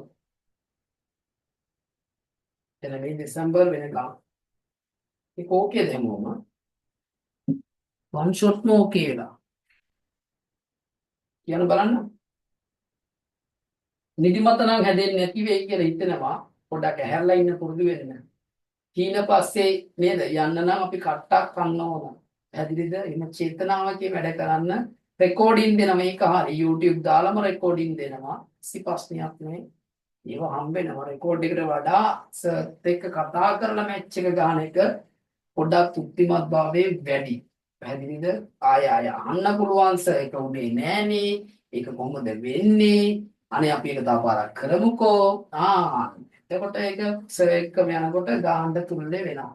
Speaker 1: එන මේ දෙසැම්බර් වෙනකම්. ඒක ඕකේද හැමෝම? වන් ෂොට්ම ඕකේ වෙලා. කියන්න බලන්න. නිදිමත නම් හැදෙන්නේ නැති වෙයි කියලා හිතෙනවා. පොඩ්ඩක් ඇහැරලා ඉන්න පුරුදු වෙන්න. හීන පස්සේ නේද යන්න නම් අපි කට්ටක් කන්න ඕන. පැහැදිලිද? එහෙම චේතනාවකින් වැඩ කරන්න රෙකෝඩින් දෙනවා මේක හරි YouTube දාලාම රෙකෝඩින් දෙනවා. කිසි ප්‍රශ්නයක් නෑ. ඒව හම්බ වෙනවා. රෙකෝඩ් එකට වඩා සර්ත් එක්ක කතා කරලා මැච් එක ගහන එක පොඩ්ඩක් තෘප්තිමත් භාවයේ වැඩි. පැහැදිලිද? ආය ආය අහන්න පුළුවන් සර් ඒක උනේ නෑනේ. ඒක කොහොමද වෙන්නේ? අනේ අපි ඒක තව පාරක් කරමුකෝ. ආ එතකොට ඒක සර් එක්කම යනකොට ගාන්න තුල්ලේ වෙනවා.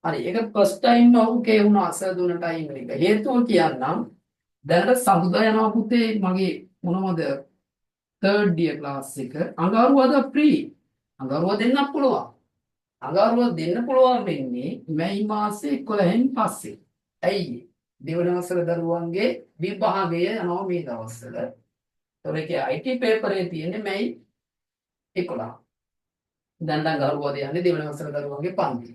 Speaker 1: හරි ඒක ෆස්ට් ටයිම් ඕකේ වුණා සර් දුන්න ටයිම් එක. හේතුව කියන්නම්. දැනට සඳුදා යනවා පුතේ මගේ මොනවද තර්ඩ් ඉයර් ක්ලාස් එක. අඟහරුවාදා ෆ්‍රී. අඟහරුවා දෙන්නත් පුළුවන්. අඟහරුවා දෙන්න පුළුවන් වෙන්නේ මැයි මාසේ 11න් පස්සේ. ඇයි? දෙවන වසර දරුවන්ගේ විභාගය යනවා මේ දවස්වල. ඒතකොට ඒකේ IT පේපරේ තියෙන්නේ මැයි 11. දැන් නම් අඟහරුවාද යන්නේ දෙවන වසර දරුවන්ගේ පන්ති.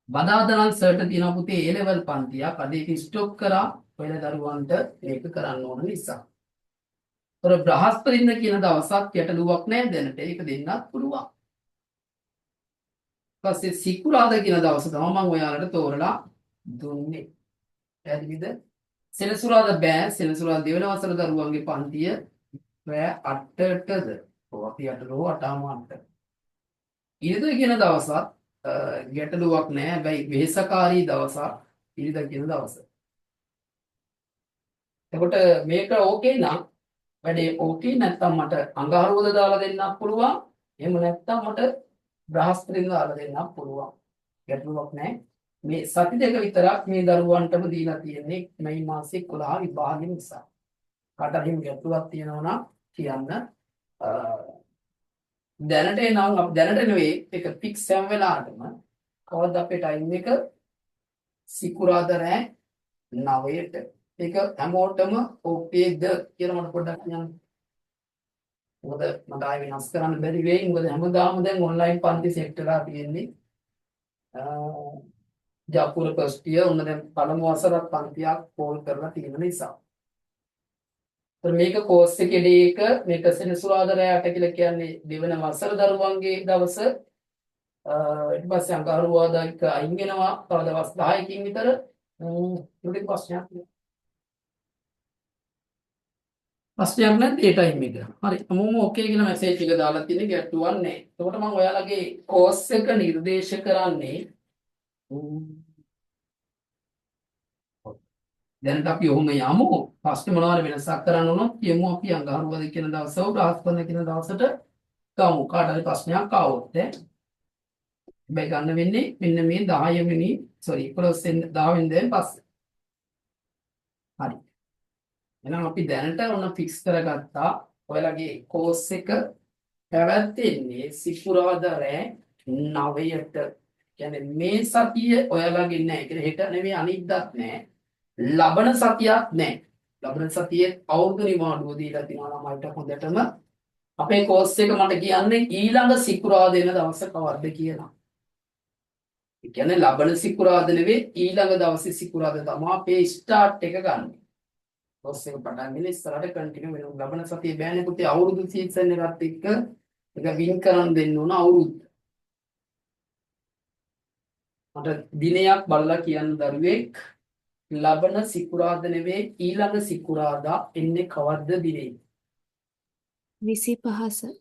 Speaker 1: බදාදා නම් සර්ට තියෙනවා පුතේ A level පන්තියක්. අද ඒක ස්ටොප් කරා ඔයාලා දරුවන්ට මේක කරන්න ඕන නිසා. ඒතර බ්‍රහස්පතින්ද කියන දවසක් ගැටලුවක් නෑ දැනට. ඒක දෙන්නත් පුළුවන්. පස්සේ සිකුරාදා කියන දවස තමයි මම ඔයාලට තෝරලා දුන්නේ. පැහැදිලිද? සෙනසුරාදා බෑ. සෙනසුරාදා දෙවන වසර දරුවන්ගේ පන්තිය රෑ 8ටද? ඔව් අපි 8 හෝ 8:00. ඉරිදා කියන දවසත් ගැටලුවක් නෑ. හැබැයි වෙහෙසකාරී දවසක්. ඉරිදා කියන දවස. එතකොට මේක ඕකේ නම් වැඩේ ඕකේ නැත්තම් මට අඟහරුවද දාලා දෙන්නත් පුළුවන්. එහෙම නැත්තම් මට බ්‍රහස්පතින්ද දාලා දෙන්නත් පුළුවන්. ගැටලුවක් නැහැ. මේ සති දෙක විතරක් මේ දරුවන්ටම දීලා තියෙන්නේ මේ මාසේ 11 විභාගෙ නිසා. කාට හරි ගැටලුවක් තියෙනවා නම් කියන්න. දැනට එනම් අපි දැනට නෙවෙයි ඒක ෆික්ස් හැම වෙලාවටම කවද්ද අපේ ටයිම් එක සිකුරාදා රෑ 9ට. ඒක හැමෝටම ඕකේද කියලා මට පොඩ්ඩක් කියන්න. මොකද මට ආයෙ වෙනස් කරන්න බැරි වෙයි. මොකද හැමදාම දැන් ඔන්ලයින් පන්ති සෙට් වෙලා තියෙන්නේ. ජපුර ෆස්ට් ඉයර් ඔන්න දැන් පළමු වසරත් පන්තියක් කෝල් කරලා තියෙන නිසා. මේක කෝස් එකේ ඩේ එක මේක සෙනසුරාදා රෑ 8 කියලා කියන්නේ දෙවන වසර දරුවන්ගේ දවස. ඊට පස්සේ අඟහරුවාදා එක අයින් වෙනවා තව දවස් 10කින් විතර. ඒකට ප්‍රශ්නයක් නෑ. ප්‍රශ්නයක් නැද්ද ඒ ටයිම් එක? හරි. හැමෝම ඕකේ කියලා මැසේජ් එක දාලා තියෙන්නේ ගැටලුවක් නෑ. එතකොට මම ඔයාලගේ කෝස් එක නිර්දේශ කරන්නේ දැනට අපි ඔහොම යමු. ප්‍රශ්නේ මොනවා හරි වෙනසක් කරන්න වුණොත් කියමු අපි අඟහරුවාදා කියන දවස හෝ බ්‍රහස්පතින්දා කියන දවසට ගමු. කාට හරි ප්‍රශ්නයක් ආවොත් ඈ. හැබැයි ගන්න වෙන්නේ මෙන්න මේ 10 වෙනි සෝරි 11 වෙනි 10 වෙනිදාන් පස්සේ. හරි. එහෙනම් අපි දැනට ඔන්න ෆික්ස් කරගත්තා. ඔයාලගේ කෝස් එක පැවැත්වෙන්නේ සිකුරාදා රෑ 9ට. කියන්නේ මේ සතිය ඔයාලගේ නෑ. කියන්නේ හෙට නෙවෙයි අනිද්දාත් නෑ. ලබන සතියක් නෑ. ලබන සතියේ අවුරුදු නිවාඩුව දීලා තිනවා ළමයිට හොඳටම. අපේ කෝස් එක මට කියන්නේ ඊළඟ සිකුරාදා එන දවස කවද්ද කියලා. ඒ කියන්නේ ලබන සිකුරාදා නෙවෙයි ඊළඟ දවසේ සිකුරාදා තමයි අපේ ස්ටාර්ට් එක ගන්න. කෝස් එක පටන් ගෙන ඉස්සරහට කන්ටිනියු වෙනවා. ලබන සතියේ බෑනේ පුතේ අවුරුදු සීසන් එකත් එක්ක ඒක වින් කරන් දෙන්න ඕන අවුරුද්ද. මට දිනයක් බලලා කියන්න දරුවෙක් ලබන සිකුරාදා නෙවෙයි ඊළඟ සිකුරාදා එන්නේ කවද්ද දිනේ?
Speaker 4: 25 සර්.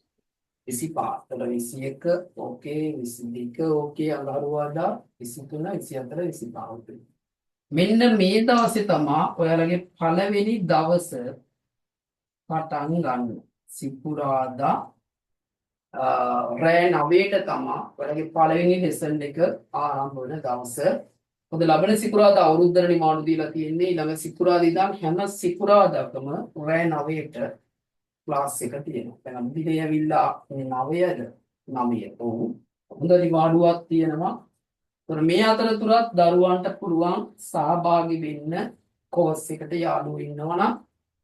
Speaker 1: 25. එතකොට 21 ඕකේ 22 ඕකේ අඟහරුවාදා 23 24 25. මෙන්න මේ දවසේ තමා ඔයාලගේ පළවෙනි දවස පටන් ගන්න. සිකුරාදා රෑ 9ට තමා ඔයාලගේ පළවෙනි ලෙසන් එක ආරම්භ වෙන දවස. මොකද ලබන සිකුරාදා අවුරුද්දට නිවාඩු දීලා තියෙන්නේ. ඊළඟ සිකුරාදා ඉඳන් හැම සිකුරාදාකම රෑ 9ට ක්ලාස් එක තියෙනවා. දැන් අපි දිනේ ඇවිල්ලා 9ද 9. ඔව්. හොඳ නිවාඩුවක් තියෙනවා. ඒතර මේ අතරතුරත් දරුවන්ට පුළුවන් සහභාගී වෙන්න කෝස් එකට යාළුවෝ ඉන්නවා නම්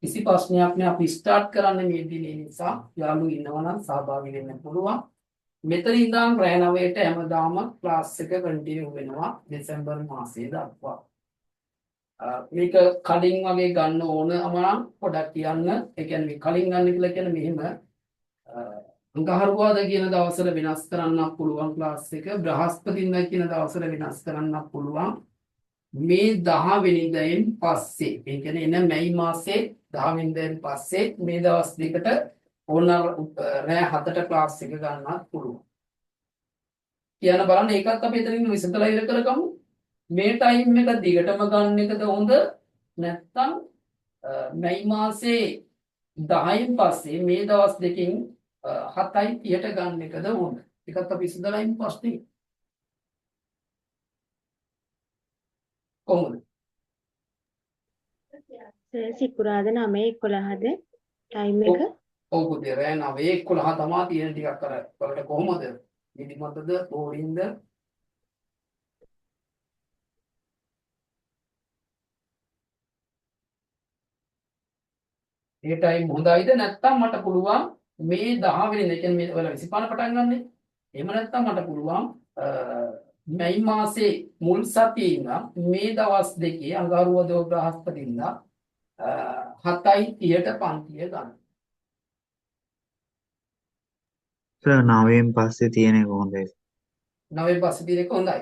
Speaker 1: කිසි ප්‍රශ්නයක් නෑ. අපි ස්ටාර්ට් කරන්නේ මේ දිනේ නිසා යාළුවෝ ඉන්නවා නම් සහභාගී වෙන්න පුළුවන්. මෙතන ඉඳන් රෑ 9ට හැමදාම ක්ලාස් එක කන්ටිනියු වෙනවා දෙසැම්බර් මාසය දක්වා. මේක කලින් වගේ ගන්න ඕන නම් පොඩක් කියන්න. ඒ කියන්නේ මේ කලින් ගන්න කියලා කියන්නේ මෙහෙම අඟහරුවාදා කියන දවසට වෙනස් කරන්නත් පුළුවන් ක්ලාස් එක. බ්‍රහස්පතින්දා කියන දවසට වෙනස් කරන්නත් පුළුවන්. මේ 10 වෙනිදායින් පස්සේ ඒ කියන්නේ එන මැයි මාසේ 10 වෙනිදායින් පස්සේ මේ දවස් දෙකට ඕන රෑ 7ට ක්ලාස් එක ගන්නත් පුළුවන්. කියන්න බලන්න ඒකත් අපි එතනින් විසඳලා ඉවර කරගමු. මේ ටයිම් එක දිගටම ගන්න එකද හොඳ නැත්නම් මැයි මාසේ 10න් පස්සේ මේ දවස් දෙකෙන් 7:30ට ගන්න එකද හොඳ? ඒකත් අපි විසඳලා ඉමු ප්‍රශ්නේ. කොහොමද?
Speaker 3: සර් සිකුරාදා 9:11ද ටයිම් එක?
Speaker 1: ඔව් පුතේ රෑ 9:11 තමා තියෙන ටිකක් අර වලට කොහොමද? නිදිමතද බෝරින්ද? ඒ ටයිම් හොඳයිද නැත්නම් මට පුළුවන් මේ 10 වෙනිදා ඒ කියන්නේ මේ ඔයාලා 25 පටන් ගන්නෙ. එහෙම නැත්නම් මට පුළුවන් මැයි මාසේ මුල් සතියේ ඉඳන් මේ දවස් දෙකේ අඟහරුවාදා බ්‍රහස්පතින්දා 7:30ට පන්තිය ගන්න.
Speaker 5: සර් 9න් පස්සේ තියෙන එක හොඳයි.
Speaker 1: 9න් පස්සේ තියෙන එක හොඳයි.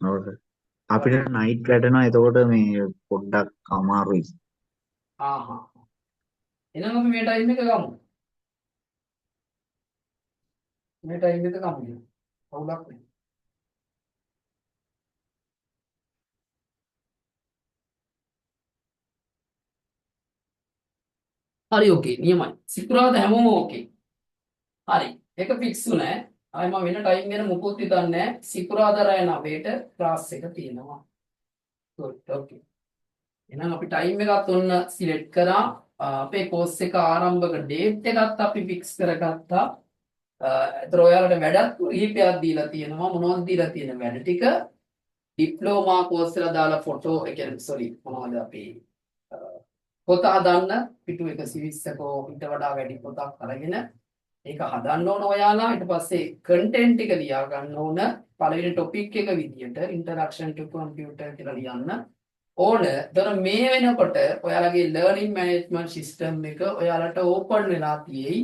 Speaker 5: ඔව් සර්. අපිට නයිට් වැටෙනවා එතකොට මේ පොඩ්ඩක් අමාරුයි.
Speaker 1: ආහා. එහෙනම් අපි මේ ටයිම් එක ගමු. මේ ටයිම් එක ගමු. අවුලක් නෑ. හරි, ඕකේ, නියමයි. සිකුරාදා හැමෝම ඕකේ. හරි. ඒක ෆික්ස් වුණා. ආයෙ මම වෙන ටයිම් ගැන මොකුත් හිතන්නේ නැහැ. සිකුරාදා රැය 9ට ක්ලාස් එක තියෙනවා. Good. Okay. එහෙනම් අපි ටයිම් එකත් ඔන්න සිලෙක්ට් කරා. අපේ කෝස් එක ආරම්භක ඩේට් එකත් අපි ෆික්ස් කරගත්තා. ඒතර ඔයාලට වැඩක් කිහිපයක් දීලා තියෙනවා. මොනවද දීලා තියෙන වැඩ ටික? ඩිප්ලෝමා කෝස් වල දාලා ෆොටෝ, ඒ කියන්නේ සෝරි, මොනවද අපි පොත හදන්න පිටු 120ක ඊට වඩා වැඩි පොතක් අරගෙන ඒක හදන්න ඕන ඔයාලා. ඊට පස්සේ කන්ටෙන්ට් ටික ලියා ගන්න ඕන. පළවෙනි ටොපික් එක විදියට ඉන්ට්‍රොඩක්ෂන් ටු කම්පියුටර් කියලා ලියන්න ඕන. එතකොට මේ වෙනකොට ඔයාලගේ ලර්නින් මැනේජ්මන්ට් සිස්ටම් එක ඔයාලට ඕපන් වෙලා තියෙයි.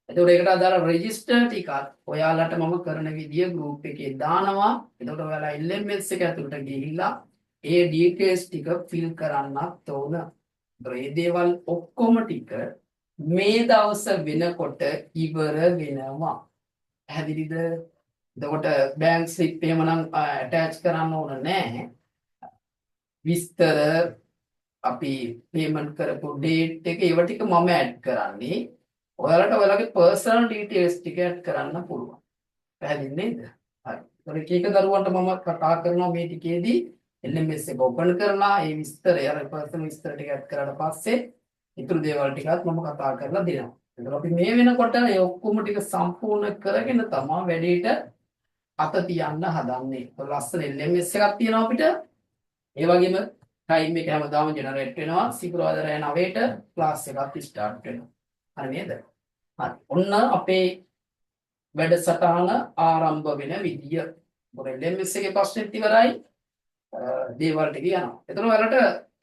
Speaker 1: එතකොට ඒකට අදාළ රෙජිස්ටර් ටිකත් ඔයාලට මම කරන විදිය ගෲප් එකේ දානවා. එතකොට ඔයාලා LMS එක ඇතුළට ගිහිල්ලා ඒ ඩීටේල්ස් ටික ෆිල් කරන්නත් ඕන. එතකොට මේ දේවල් ඔක්කොම ටික මේ දවස වෙනකොට ඉවර වෙනවා. පැහැදිලිද? එතකොට බැංක් ස්ලිප් එහෙමනම් ඇටච් කරන්න ඕන නෑ. විස්තර අපි පේමන්ට් කරපු ඩේට් එක ඒව ටික මම ඇඩ් කරන්නේ. ඔයාලට ඔයාලගේ පර්සනල් ඩීටේල්ස් ටික ඇඩ් කරන්න පුළුවන්. පැහැදිලි නේද? හරි. ඒතකොට එක එක දරුවන්ට මම කතා කරනවා මේ ටිකේදී LMS එක ඕපන් කරලා ඒ විස්තරය අර පර්සනල් විස්තර ටික ඇඩ් කරාට පස්සේ ඉතුරු දේවල් ටිකත් මම කතා කරලා දෙනවා. එතකොට අපි මේ වෙනකොට ඒ ඔක්කොම ටික සම්පූර්ණ කරගෙන තමා වැඩේට අත තියන්න හදන්නේ. ඒතකොට ලස්සන LMS එකක් තියෙනවා අපිට. ඒ වගේම ටයිම් එක හැමදාම ජෙනරේට් වෙනවා. සිකුරාදා රෑ 9ට ක්ලාස් එකක් ස්ටාර්ට් වෙනවා. හරි නේද? හරි. ඔන්න අපේ වැඩසටහන ආරම්භ වෙන විදිය. මොකද LMS එකේ ප්‍රශ්නෙත් ඉවරයි. දේවල් ටික යනවා. එතන ඔයාලට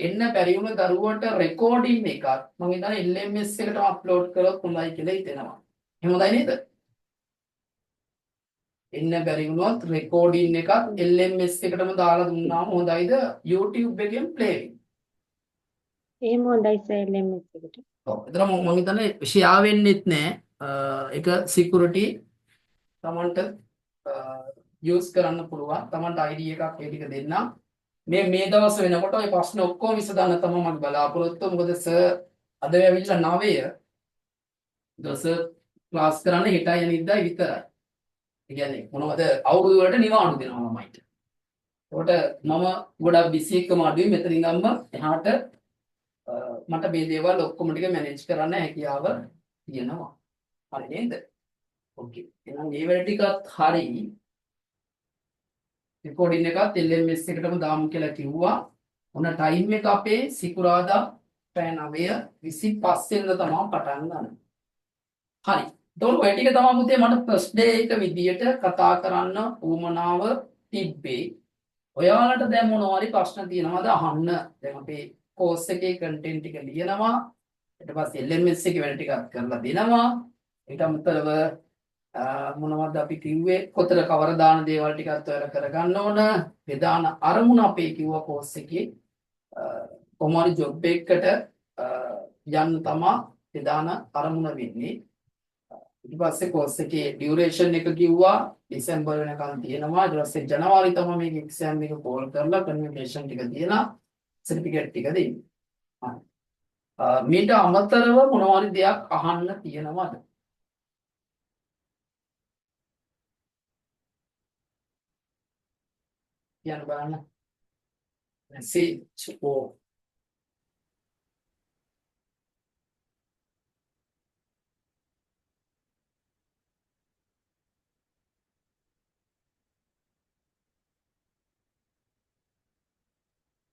Speaker 1: එන්න බැරි වුණ දරුවන්ට රෙකෝඩින් එකක් මම හිතන්නේ LMS එකටම අප්ලෝඩ් කරොත් හොඳයි කියලා හිතෙනවා. එහෙම හොඳයි නේද? එන්න බැරි වුණොත් රෙකෝඩින් එකක් LMS එකටම දාලා දුන්නාම හොඳයිද? YouTube එකෙන් ප්ලේ වෙයි.
Speaker 3: එහෙම හොඳයි සර් LMS එකට.
Speaker 1: ඔව්. එතන මම හිතන්නේ ෂෙයා වෙන්නෙත් නෑ. ඒක සිකියුරිටි තමන්ට යූස් කරන්න පුළුවන්. තමන්ට ID එකක් ඒ ටික දෙන්නම්. මේ මේ දවස් වෙනකොට ඔය ප්‍රශ්න ඔක්කොම විසඳන්න තමයි මගේ බලාපොරොත්තුව. මොකද සර් අද ඇවිල්ලා 9 දවස ක්ලාස් කරන්න හෙටයි අනිද්දායි විතරයි. ඒ කියන්නේ මොනවද අවුරුදු වලට නිවාඩු දෙනවා ළමයිට. ඒකට මම ගොඩක් බිසි එකම අඩුයි. මෙතන ඉඳන්ම එහාට මට මේ දේවල් ඔක්කොම ටික මැනේජ් කරන්න හැකියාව තියෙනවා. හරි නේද? ඕකේ. එහෙනම් මේ වැඩ ටිකත් හරි. රෙකෝඩින් එකත් LMS එකටම දාමු කියලා කිව්වා. ඔන්න ටයිම් එක අපේ සිකුරාදා පැය 9:25 වෙනිදා තමයි පටන් ගන්න. හරි. එතකොට ඔය ටික තමයි පුතේ මට ෆස්ට් ඩේ එක විදියට කතා කරන්න උවමනාව තිබ්බේ. ඔයාලට දැන් මොනවා හරි ප්‍රශ්න තියෙනවද අහන්න. දැන් අපේ කෝස් එකේ කන්ටෙන්ට් ටික ලියනවා. ඊට පස්සේ LMS එකේ වැඩ ටිකක් කරලා දෙනවා. ඊට අමතරව මොනවද අපි කිව්වේ කොතර කවර දාන දේවල් ටිකත් ඔයාලා කරගන්න ඕන. ප්‍රධාන අරමුණ අපේ කිව්වා කෝස් එකේ කොහොම හරි ජොබ් එකකට යන්න තමා ප්‍රධාන අරමුණ වෙන්නේ. ඊට පස්සේ කෝස් එකේ ඩියුරේෂන් එක කිව්වා ඩිසැම්බර් වෙනකන් තියෙනවා. ඊට පස්සේ ජනවාරි තමයි මේක එක්සෑම් එක කෝල් කරලා කන්වොකේෂන් ටික දීලා සර්ටිෆිකේට් ටික දෙන්නේ. හරි. මීට අමතරව මොනවා හරි දෙයක් අහන්න තියෙනවද? කියන්න බලන්න. මැසේජ් ඕ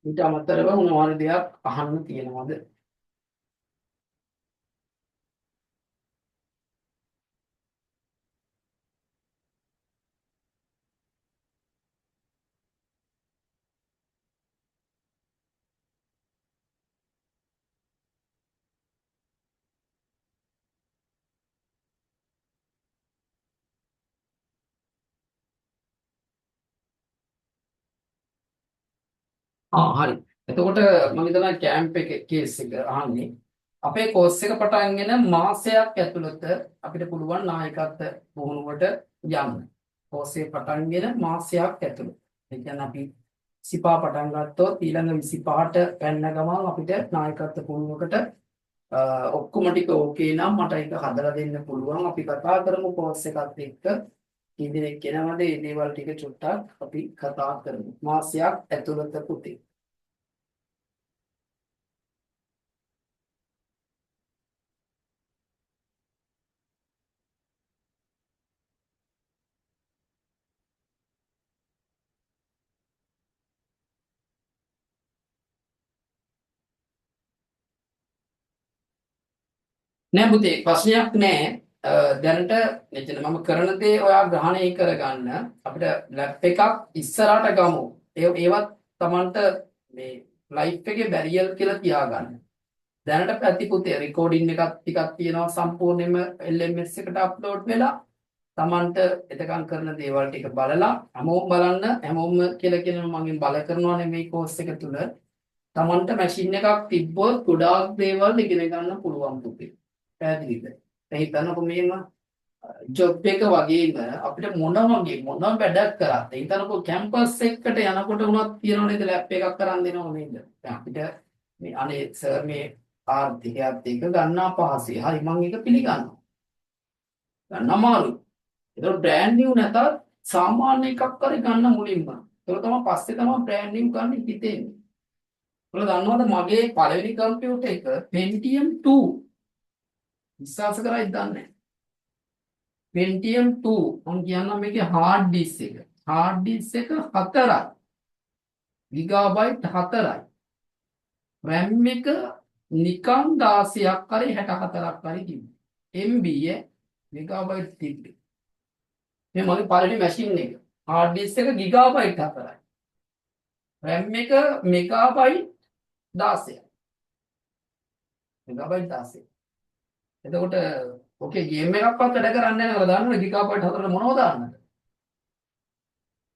Speaker 1: ඊට අමතරව මොනවා හරි දෙයක් අහන්න තියෙනවද? ආ හරි. එතකොට මම හිතනවා කැම්ප් එකේ කේස් එක අහන්නේ. අපේ කෝස් එක පටන්ගෙන මාසයක් ඇතුළත අපිට පුළුවන් නායකත්ව පුහුණුවට යන්න. කෝස් එක පටන්ගෙන මාසයක් ඇතුළත. ඒ කියන්නේ අපි 25 පටන් ගත්තොත් ඊළඟ 25ට පැන්න ගමන් අපිට නායකත්ව පුහුණුවකට ඔක්කොම ටික ඕකේ නම් මට ඒක හදලා දෙන්න පුළුවන්. අපි කතා කරමු කෝස් එකත් එක්ක. කී දෙනෙක් එනවද මේ දේවල් ටික චුට්ටක් අපි කතා කරමු. මාසයක් ඇතුළත පුතේ. නෑ පුතේ, ප්‍රශ්නයක් නෑ. දැනට මෙතන මම කරන දේ ඔයා ග්‍රහණය කරගන්න. අපිට ලැප් එකක් ඉස්සරහට ගමු. ඒවත් තමන්ට මේ ලයිෆ් එකේ බැරියර් කියලා තියාගන්න. දැනට පැති පුතේ රෙකෝඩින් එකක් ටිකක් තියෙනවා සම්පූර්ණයෙන්ම LMS එකට අප්ලෝඩ් වෙලා. තමන්ට එතකන් කරන දේවල් ටික බලලා හැමෝම බලන්න. හැමෝම කියලා කියනවා මගෙන් බල කරනවා නෙමෙයි කෝස් එක තුල. තමන්ට මැෂින් එකක් තිබ්බොත් ගොඩාක් දේවල් ඉගෙන ගන්න පුළුවන් පුතේ. පැහැදිලිද? දැන් හිතන්නකො මෙහෙම ජොබ් එක වගේම අපිට මොන වගේ මොන වැඩක් කරත් හිතන්නකො කැම්පස් එකකට යනකොට වුණත් තියනව නේද ලැප් එකක් කරන් දෙනව නේද? දැන් අපිට මේ අනේ සර් මේ ආර්ථිකයත් එක්ක ගන්න අපහසුයි. හරි, මං ඒක පිළිගන්නවා. ගන්න අමාරුයි. ඒතකොට බ්‍රෑන්ඩ් නිව් නැතත් සාමාන්‍ය එකක් හරි ගන්න මුලින්ම. ඒක තමයි පස්සේ තමයි බ්‍රෑන්ඩ් නිව් ගන්න හිතෙන්නේ. ඔයාලා දන්නවද මගේ පළවෙනි කම්පියුටර් එක Pentium 2. විශ්වාස කරයිද දන්නේ නැහැ. Pentium 2 මං කියන්නම් මේකේ හાર્ඩ් ඩිස්ක් එක. හાર્ඩ් ඩිස්ක් එක 4යි. ගිගාබයිට් 4යි. RAM එක නිකන් 16ක් හරි 64ක් හරි තිබ්බේ. MB megabyte තිබ්බේ. මේ මගේ පළවෙනි මැෂින් එක. හાર્ඩ් ඩිස්ක් එක ගිගාබයිට් 4යි. RAM එක මෙගාබයිට් 16යි. මෙගාබයිට් 16. එතකොට ඔකේ ගේම් එකක්වත් වැඩ කරන්නේ නැහැ නේද? දන්නවනේ ගිගාබයිට් 4ට මොනවද දාන්නද?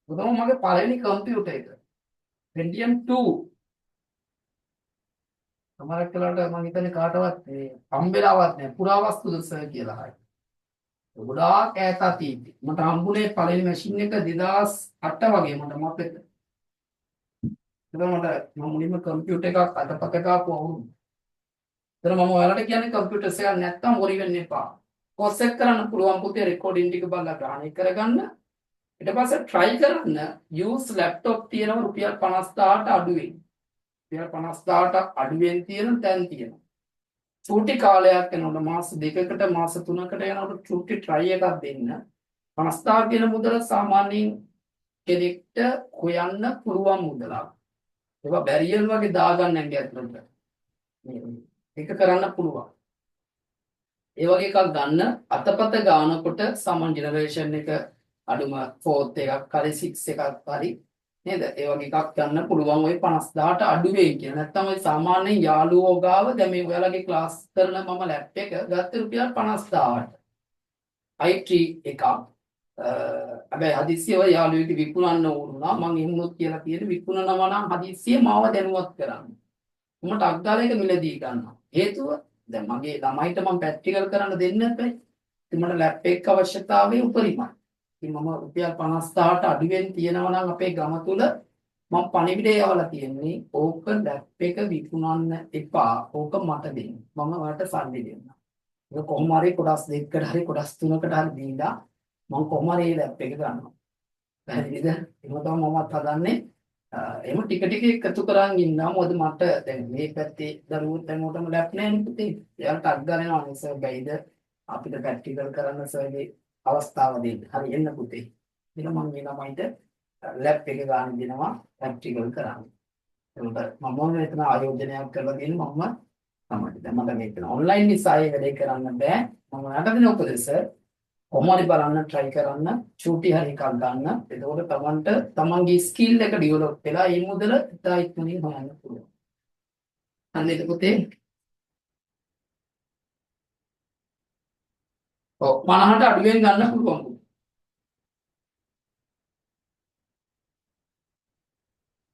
Speaker 1: ඔක තමයි මගේ පළවෙනි කම්පියුටර් එක. Pentium 2. සමහරක් වෙලාවට මං හිතන්නේ කාටවත් මේ හම්බෙලාවත් නැහැ. පුරාවස්තුද සර් කියලා අහයි. ගොඩාක් ඈත අතීතේ. මට හම්බුනේ පළවෙනි මැෂින් එක 2008 වගේ මට මතක. ඒක මට මම මුලින්ම කම්පියුටර් එකක් අතපත කාපු අවුරුද්ද. ඒතර මම ඔයාලට කියන්නේ කම්පියුටර්ස් එකක් නැත්තම් වොරි වෙන්න එපා. කෝස් එක කරන්න පුළුවන් පුතේ රෙකෝඩින් ටික බලලා ග්‍රහණය කරගන්න. ඊට පස්සේ try කරන්න use laptop තියෙනවා රුපියල් 50000ට අඩුවෙන්. රුපියල් 50000ට අඩුවෙන් තියෙන තැන් තියෙනවා. චූටි කාලයක් යනකොට මාස දෙකකට මාස තුනකට යනකොට චූටි try එකක් දෙන්න. 50000 කියන මුදල සාමාන්‍යයෙන් කෙනෙක්ට හොයන්න පුළුවන් මුදලක්. ඒවා බැරියර් වගේ දාගන්න ඇඟ ඇතුළට. ඒක කරන්න පුළුවන්. ඒ වගේ එකක් ගන්න අතපත ගානකොට සාමාන්‍ය ජෙනරේෂන් එක අඩුම 4th එකක් හරි 6 එකක් හරි නේද? ඒ වගේ එකක් ගන්න පුළුවන් ඔය 50000ට අඩු වෙයි කියලා. නැත්තම් ඔය සාමාන්‍යයෙන් යාළුවෝ ගාව දැන් මේ ඔයාලගේ ක්ලාස් කරන මම ලැප් එක ගත්තේ රුපියල් 50000ට. i3 එකක්. හැබැයි හදිස්සිය ඔය යාළුවෙක් විකුණන්න ඕන වුණා. මං එහෙමනොත් කියලා තියෙන විකුණනවා නම් හදිස්සිය මාව දැනුවත් කරන්න. මම ටක් ගාලා ඒක මිලදී ගන්නවා. හේතුව දැන් මගේ ළමයිට මම ප්‍රැක්ටිකල් කරන්න දෙන්න බෑ. ඉතින් මට ලැප් එක අවශ්‍යතාවය උපරිමයි. ඉතින් මම රුපියල් 50000ට අඩුවෙන් තියෙනවා නම් අපේ ගම තුල මම පණිවිඩය යවලා තියෙන්නේ ඕක ලැප් එක විකුණන්න එපා. ඕක මට දෙන්න. මම ඔයාලට සල්ලි දෙන්නම්. ඒක කොහොම හරි කොටස් දෙකකට හරි කොටස් තුනකට හරි දීලා මම කොහොම හරි මේ ලැප් එක ගන්නවා. පැහැදිලිද? එහෙම තමයි මමත් හදන්නේ. එහෙම ටික ටික එකතු කරන් ඉන්නවා. මොකද මට දැන් මේ පැත්තේ දරුවෝ හැමෝටම ලැප් නෑනේ පුතේ. එයාලට අක් ගන්නවා නේ සර් බැයිද අපිට ප්‍රැක්ටිකල් කරන්න සර්ගේ අවස්ථාව දෙන්න. හරි එන්න පුතේ. කියලා මම මේ ළමයිට ලැප් එක ගන්න දෙනවා ප්‍රැක්ටිකල් කරන්න. එතකොට මම මෙතන ආයෝජනයක් කරලා තියෙන මම තමයි. දැන් මට මේක ඔන්ලයින් නිසා ඒ වැඩේ කරන්න බෑ. මම ඔයාලට දෙන උපදෙස කොහොම හරි බලන්න try කරන්න චූටි හරි එකක් ගන්න. එතකොට තමන්ට තමන්ගේ ස්කිල් එක ඩෙවලොප් වෙලා ඒ මුදල ඉතා ඉක්මනින් හොයන්න පුළුවන්. අන්න ඒක පුතේ. ඔව් 50ට අඩුවෙන් ගන්න පුළුවන්.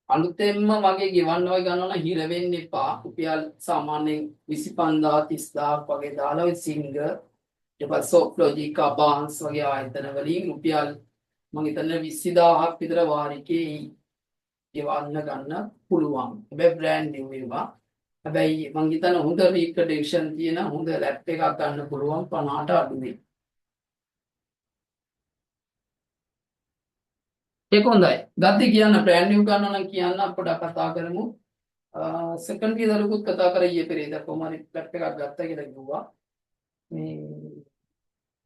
Speaker 1: අලුතෙන්ම වගේ ගෙවන්න වගේ ගන්නවා නම් හිර වෙන්න එපා. රුපියල් සාමාන්‍යයෙන් 25000 30000 වගේ දාලා ඔය සිංගර් ඊට පස්සේ සොෆ්ට්ලොජික් අබාන්ස් වගේ ආයතන වලින් රුපියල් මං හිතන්නේ 20000ක් විතර වාරිකේ ගෙවන්න ගන්න පුළුවන්. හැබැයි බ්‍රෑන්ඩ් නිව් ඒවා. හැබැයි මං හිතන්නේ හොඳ රීකන්ඩිෂන් තියෙන හොඳ ලැප් එකක් ගන්න පුළුවන් 50ට අඩුවෙන්. ඒක හොඳයි. ගද්දි කියන්න බ්‍රෑන්ඩ් නිව් ගන්න නම් කියන්න පොඩක් කතා කරමු. සෙකන්ඩ් ගියර් දරුවෙකුත් කතා කරා ඊයේ පෙරේදා කොහොම හරි ලැප් එකක් ගත්තා කියලා කිව්වා. මේ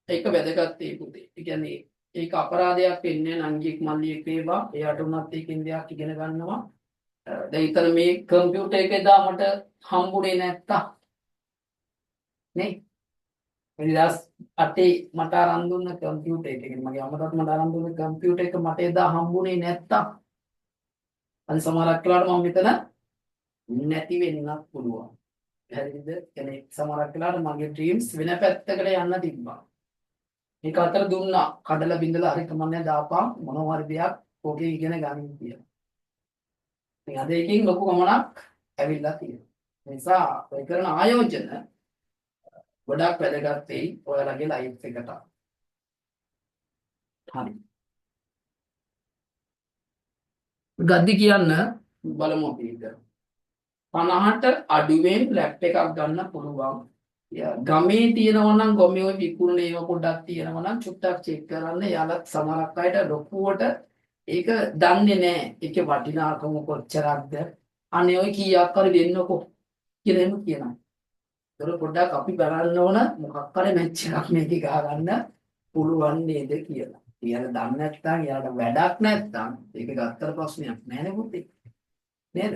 Speaker 1: ඒක වැදගත් ඒ පුතේ. ඒ කියන්නේ ඒක අපරාධයක් වෙන්නේ නංගියෙක් මල්ලියෙක් වේවා. එයාට උනත් ඒකෙන් දෙයක් ඉගෙන ගන්නවා. දැන් ඉතින් මේ කම්පියුටර් එක එදා මට හම්බුනේ නැත්තම් නේ 2008 මට අරන් දුන්න කම්පියුටර් එක. කියන්නේ මගේ අම්මා තාත්තා මට අරන් දුන්න කම්පියුටර් එක මට එදා හම්බුනේ නැත්තම් අද සමහරක් වෙලාවට මම මෙතන නැති වෙන්නත් පුළුවන්. පැහැදිලිද? කියන්නේ සමහරක් වෙලාවට මගේ ඩ්‍රීම්ස් වෙන පැත්තකට යන්න තිබ්බා. මේක අතර දුන්නා. කඩලා බිඳලා හරි කමන්නේ දාපන් මොනවා හරි දෙයක් ඔකේ ඉගෙන ගන්න කියලා. ඉතින් අද එකකින් ලොකු ගමනක් ඇවිල්ලා තියෙනවා. ඒ නිසා ඔය කරන ආයෝජන ගොඩක් වැදගත් වෙයි ඔයාලගේ ලයිෆ් එකට. හරි. ගද්දි කියන්න බලමු අපි ඒක. 50ට අඩුවෙන් ලැප් එකක් ගන්න පුළුවන්. ගමේ තියෙනවා නම් ගමේ ඔය විකුණන ඒවා පොඩ්ඩක් තියෙනවා නම් චුට්ටක් චෙක් කරන්න. යාළුවත් සමහරක් අයට ලොකුවට ඒක දන්නේ නැහැ. ඒකේ වටිනාකම කොච්චරක්ද? අනේ ඔය කීයක් හරි දෙන්නකෝ කියලා එහෙම කියනවා. ඒතර පොඩ්ඩක් අපි බලන්න ඕන මොකක් හරි මැච් එකක් මේකේ ගහගන්න පුළුවන් නේද කියලා. ඊළඟ දන්නේ නැත්නම් යාට වැඩක් නැත්නම් ඒක ගත්තට ප්‍රශ්නයක් නෑ නේ පුතේ. නේද?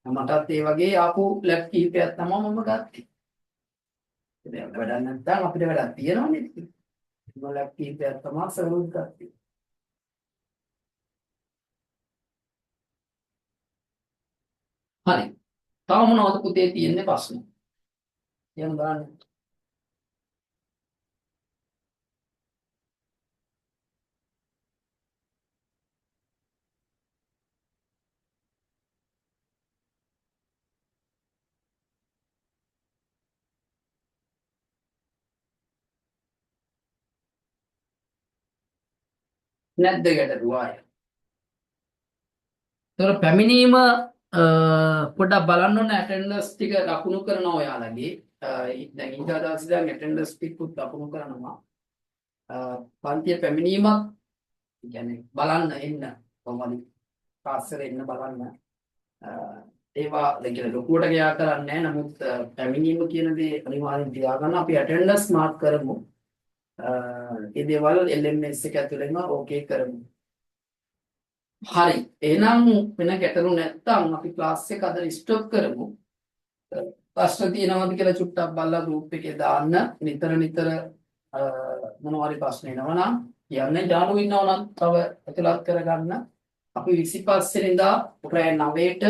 Speaker 1: මටත් ඒ වගේ ආපු ලැප් කිහිපයක් තමයි මම ගත්තේ. ඉතින් වැඩක් නැත්නම් අපිට වැඩක් තියෙනවනේ ඉතින්. මම ලැප් කිහිපයක් තමයි සරුත් ගත්තේ. හරි. තව මොනවද පුතේ තියෙන්නේ ප්‍රශ්න? කියන්න බලන්න. නැද්ද ගැටලුව ආය? ඒතර පැමිණීම පොඩ්ඩක් බලන්න ඕන ඇටෙන්ඩන්ස් ටික ලකුණු කරනවා ඔයාලගේ. දැන් ඊට දවසේ දැන් ඇටෙන්ඩන්ස් ටිකකුත් ලකුණු කරනවා. පන්තිය පැමිණීමක් කියන්නේ බලන්න එන්න කොහොමද ක්ලාස් එකට එන්න බලන්න. ඒවා දැන් කියලා ලොකුවට ගියා කරන්නේ නැහැ. නමුත් පැමිණීම කියන දේ අනිවාර්යෙන් තියාගන්න. අපි ඇටෙන්ඩන්ස් මාක් කරමු. ඒ දේවල් LMS එක ඇතුළෙන්ම ඕකේ කරමු. හරි. එහෙනම් වෙන ගැටලු නැත්තම් අපි ක්ලාස් එක අද ස්ටොප් කරමු. ප්‍රශ්න තියෙනවද කියලා චුට්ටක් බලලා ගෲප් එකේ දාන්න. නිතර නිතර මොනවා හරි ප්‍රශ්න එනවා නම් කියන්න. යාළුවෝ ඉන්නවා නම් තව ඇතුළත් කරගන්න. අපි 25 වෙනිදා රෑ 9ට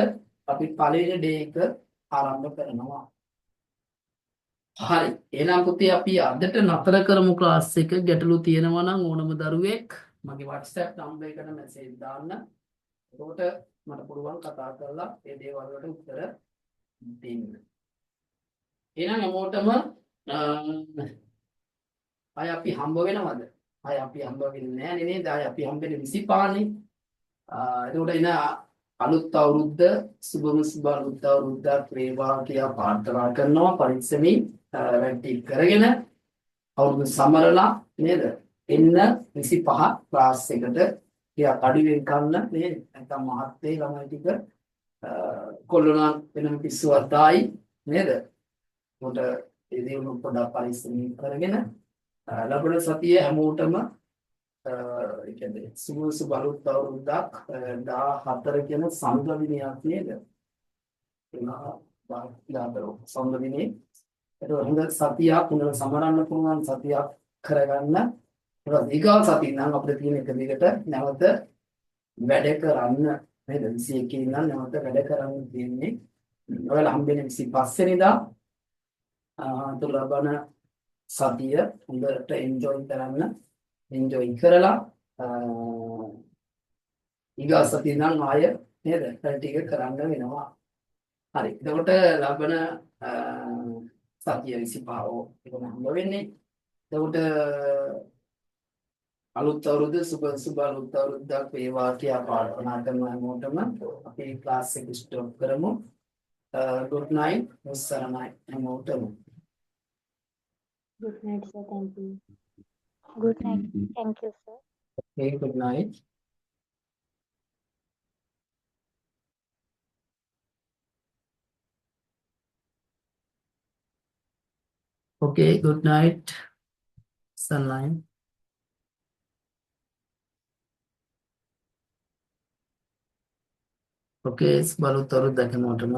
Speaker 1: අපි පළවෙනි ඩේ එක ආරම්භ කරනවා. හරි. එහෙනම් පුතේ අපි අදට නතර කරමු ක්ලාස් එක. ගැටලු තියෙනවා නම් ඕනම දරුවෙක් මගේ WhatsApp number එකට මැසේජ් දාන්න. එතකොට මට පුළුවන් කතා කරලා ඒ දේවල් වලට උත්තර දෙන්න. එහෙනම් හැමෝටම ආය අපි හම්බ වෙනවද? ආය අපි හම්බ වෙන්නේ නෑ නේද? ආය අපි හම්බ වෙන්නේ 25 නේ. එතකොට එන අලුත් අවුරුද්ද සුබම සුබ අලුත් අවුරුද්දක් වේවා කියලා ප්‍රාර්ථනා කරනවා. පරිස්සමින් වැඩ ටික කරගෙන අවුරුදු සමරලා නේද? එන්න 25 ක්ලාස් එකට ටිකක් අඩුවෙන් කන්න නේද? නැත්නම් මහත් වේ ළමයි ටික කොල්ලෝ නම් වෙනම පිස්සුවක් දායි නේද? උන්ට ඒ දේවල් පොඩ්ඩක් පරිස්සමින් කරගෙන ලබන සතියේ හැමෝටම ඒ කියන්නේ සුබ සුබ අලුත් අවුරුද්දක් 14 කියන සඳ දිනයක් නේද? 14 සඳ දිනේ. ඒක හොඳ සතියක් හොඳට සමරන්න පුළුවන් සතියක් කරගන්න. ඒක ඊගාව සතිය නම් අපිට තියෙන එක දිගට නැවත වැඩ කරන්න නේද? 21 ඉඳන් නැවත වැඩ කරන්න තියෙන්නේ. ඔයාලා හම්බෙන්නේ 25 වෙනිදා. ලබන සතිය හොඳට එන්ජොයි කරන්න. එන්ජොයි කරලා ඊගා සතිය නම් ආය නේද? වැඩ ටික කරන්න වෙනවා. හරි. එතකොට ලබන සතිය 25 එකම හම්බ වෙන්නේ. එතකොට අලුත් අවුරුද්ද සුබ සුබ අලුත් අවුරුද්දක් වේවා කියලා ප්‍රාර්ථනා කරන හැමෝටම අපි ක්ලාස් එක ස්ටොප් කරමු. Good night. සරණයි හැමෝටම.
Speaker 3: Good night sir, thank you.
Speaker 2: Good night. Thank you sir.
Speaker 1: Okay, good night. Okay, good night. Sunline. Okay, බලුත් අවුරුද්දක් හැමෝටම.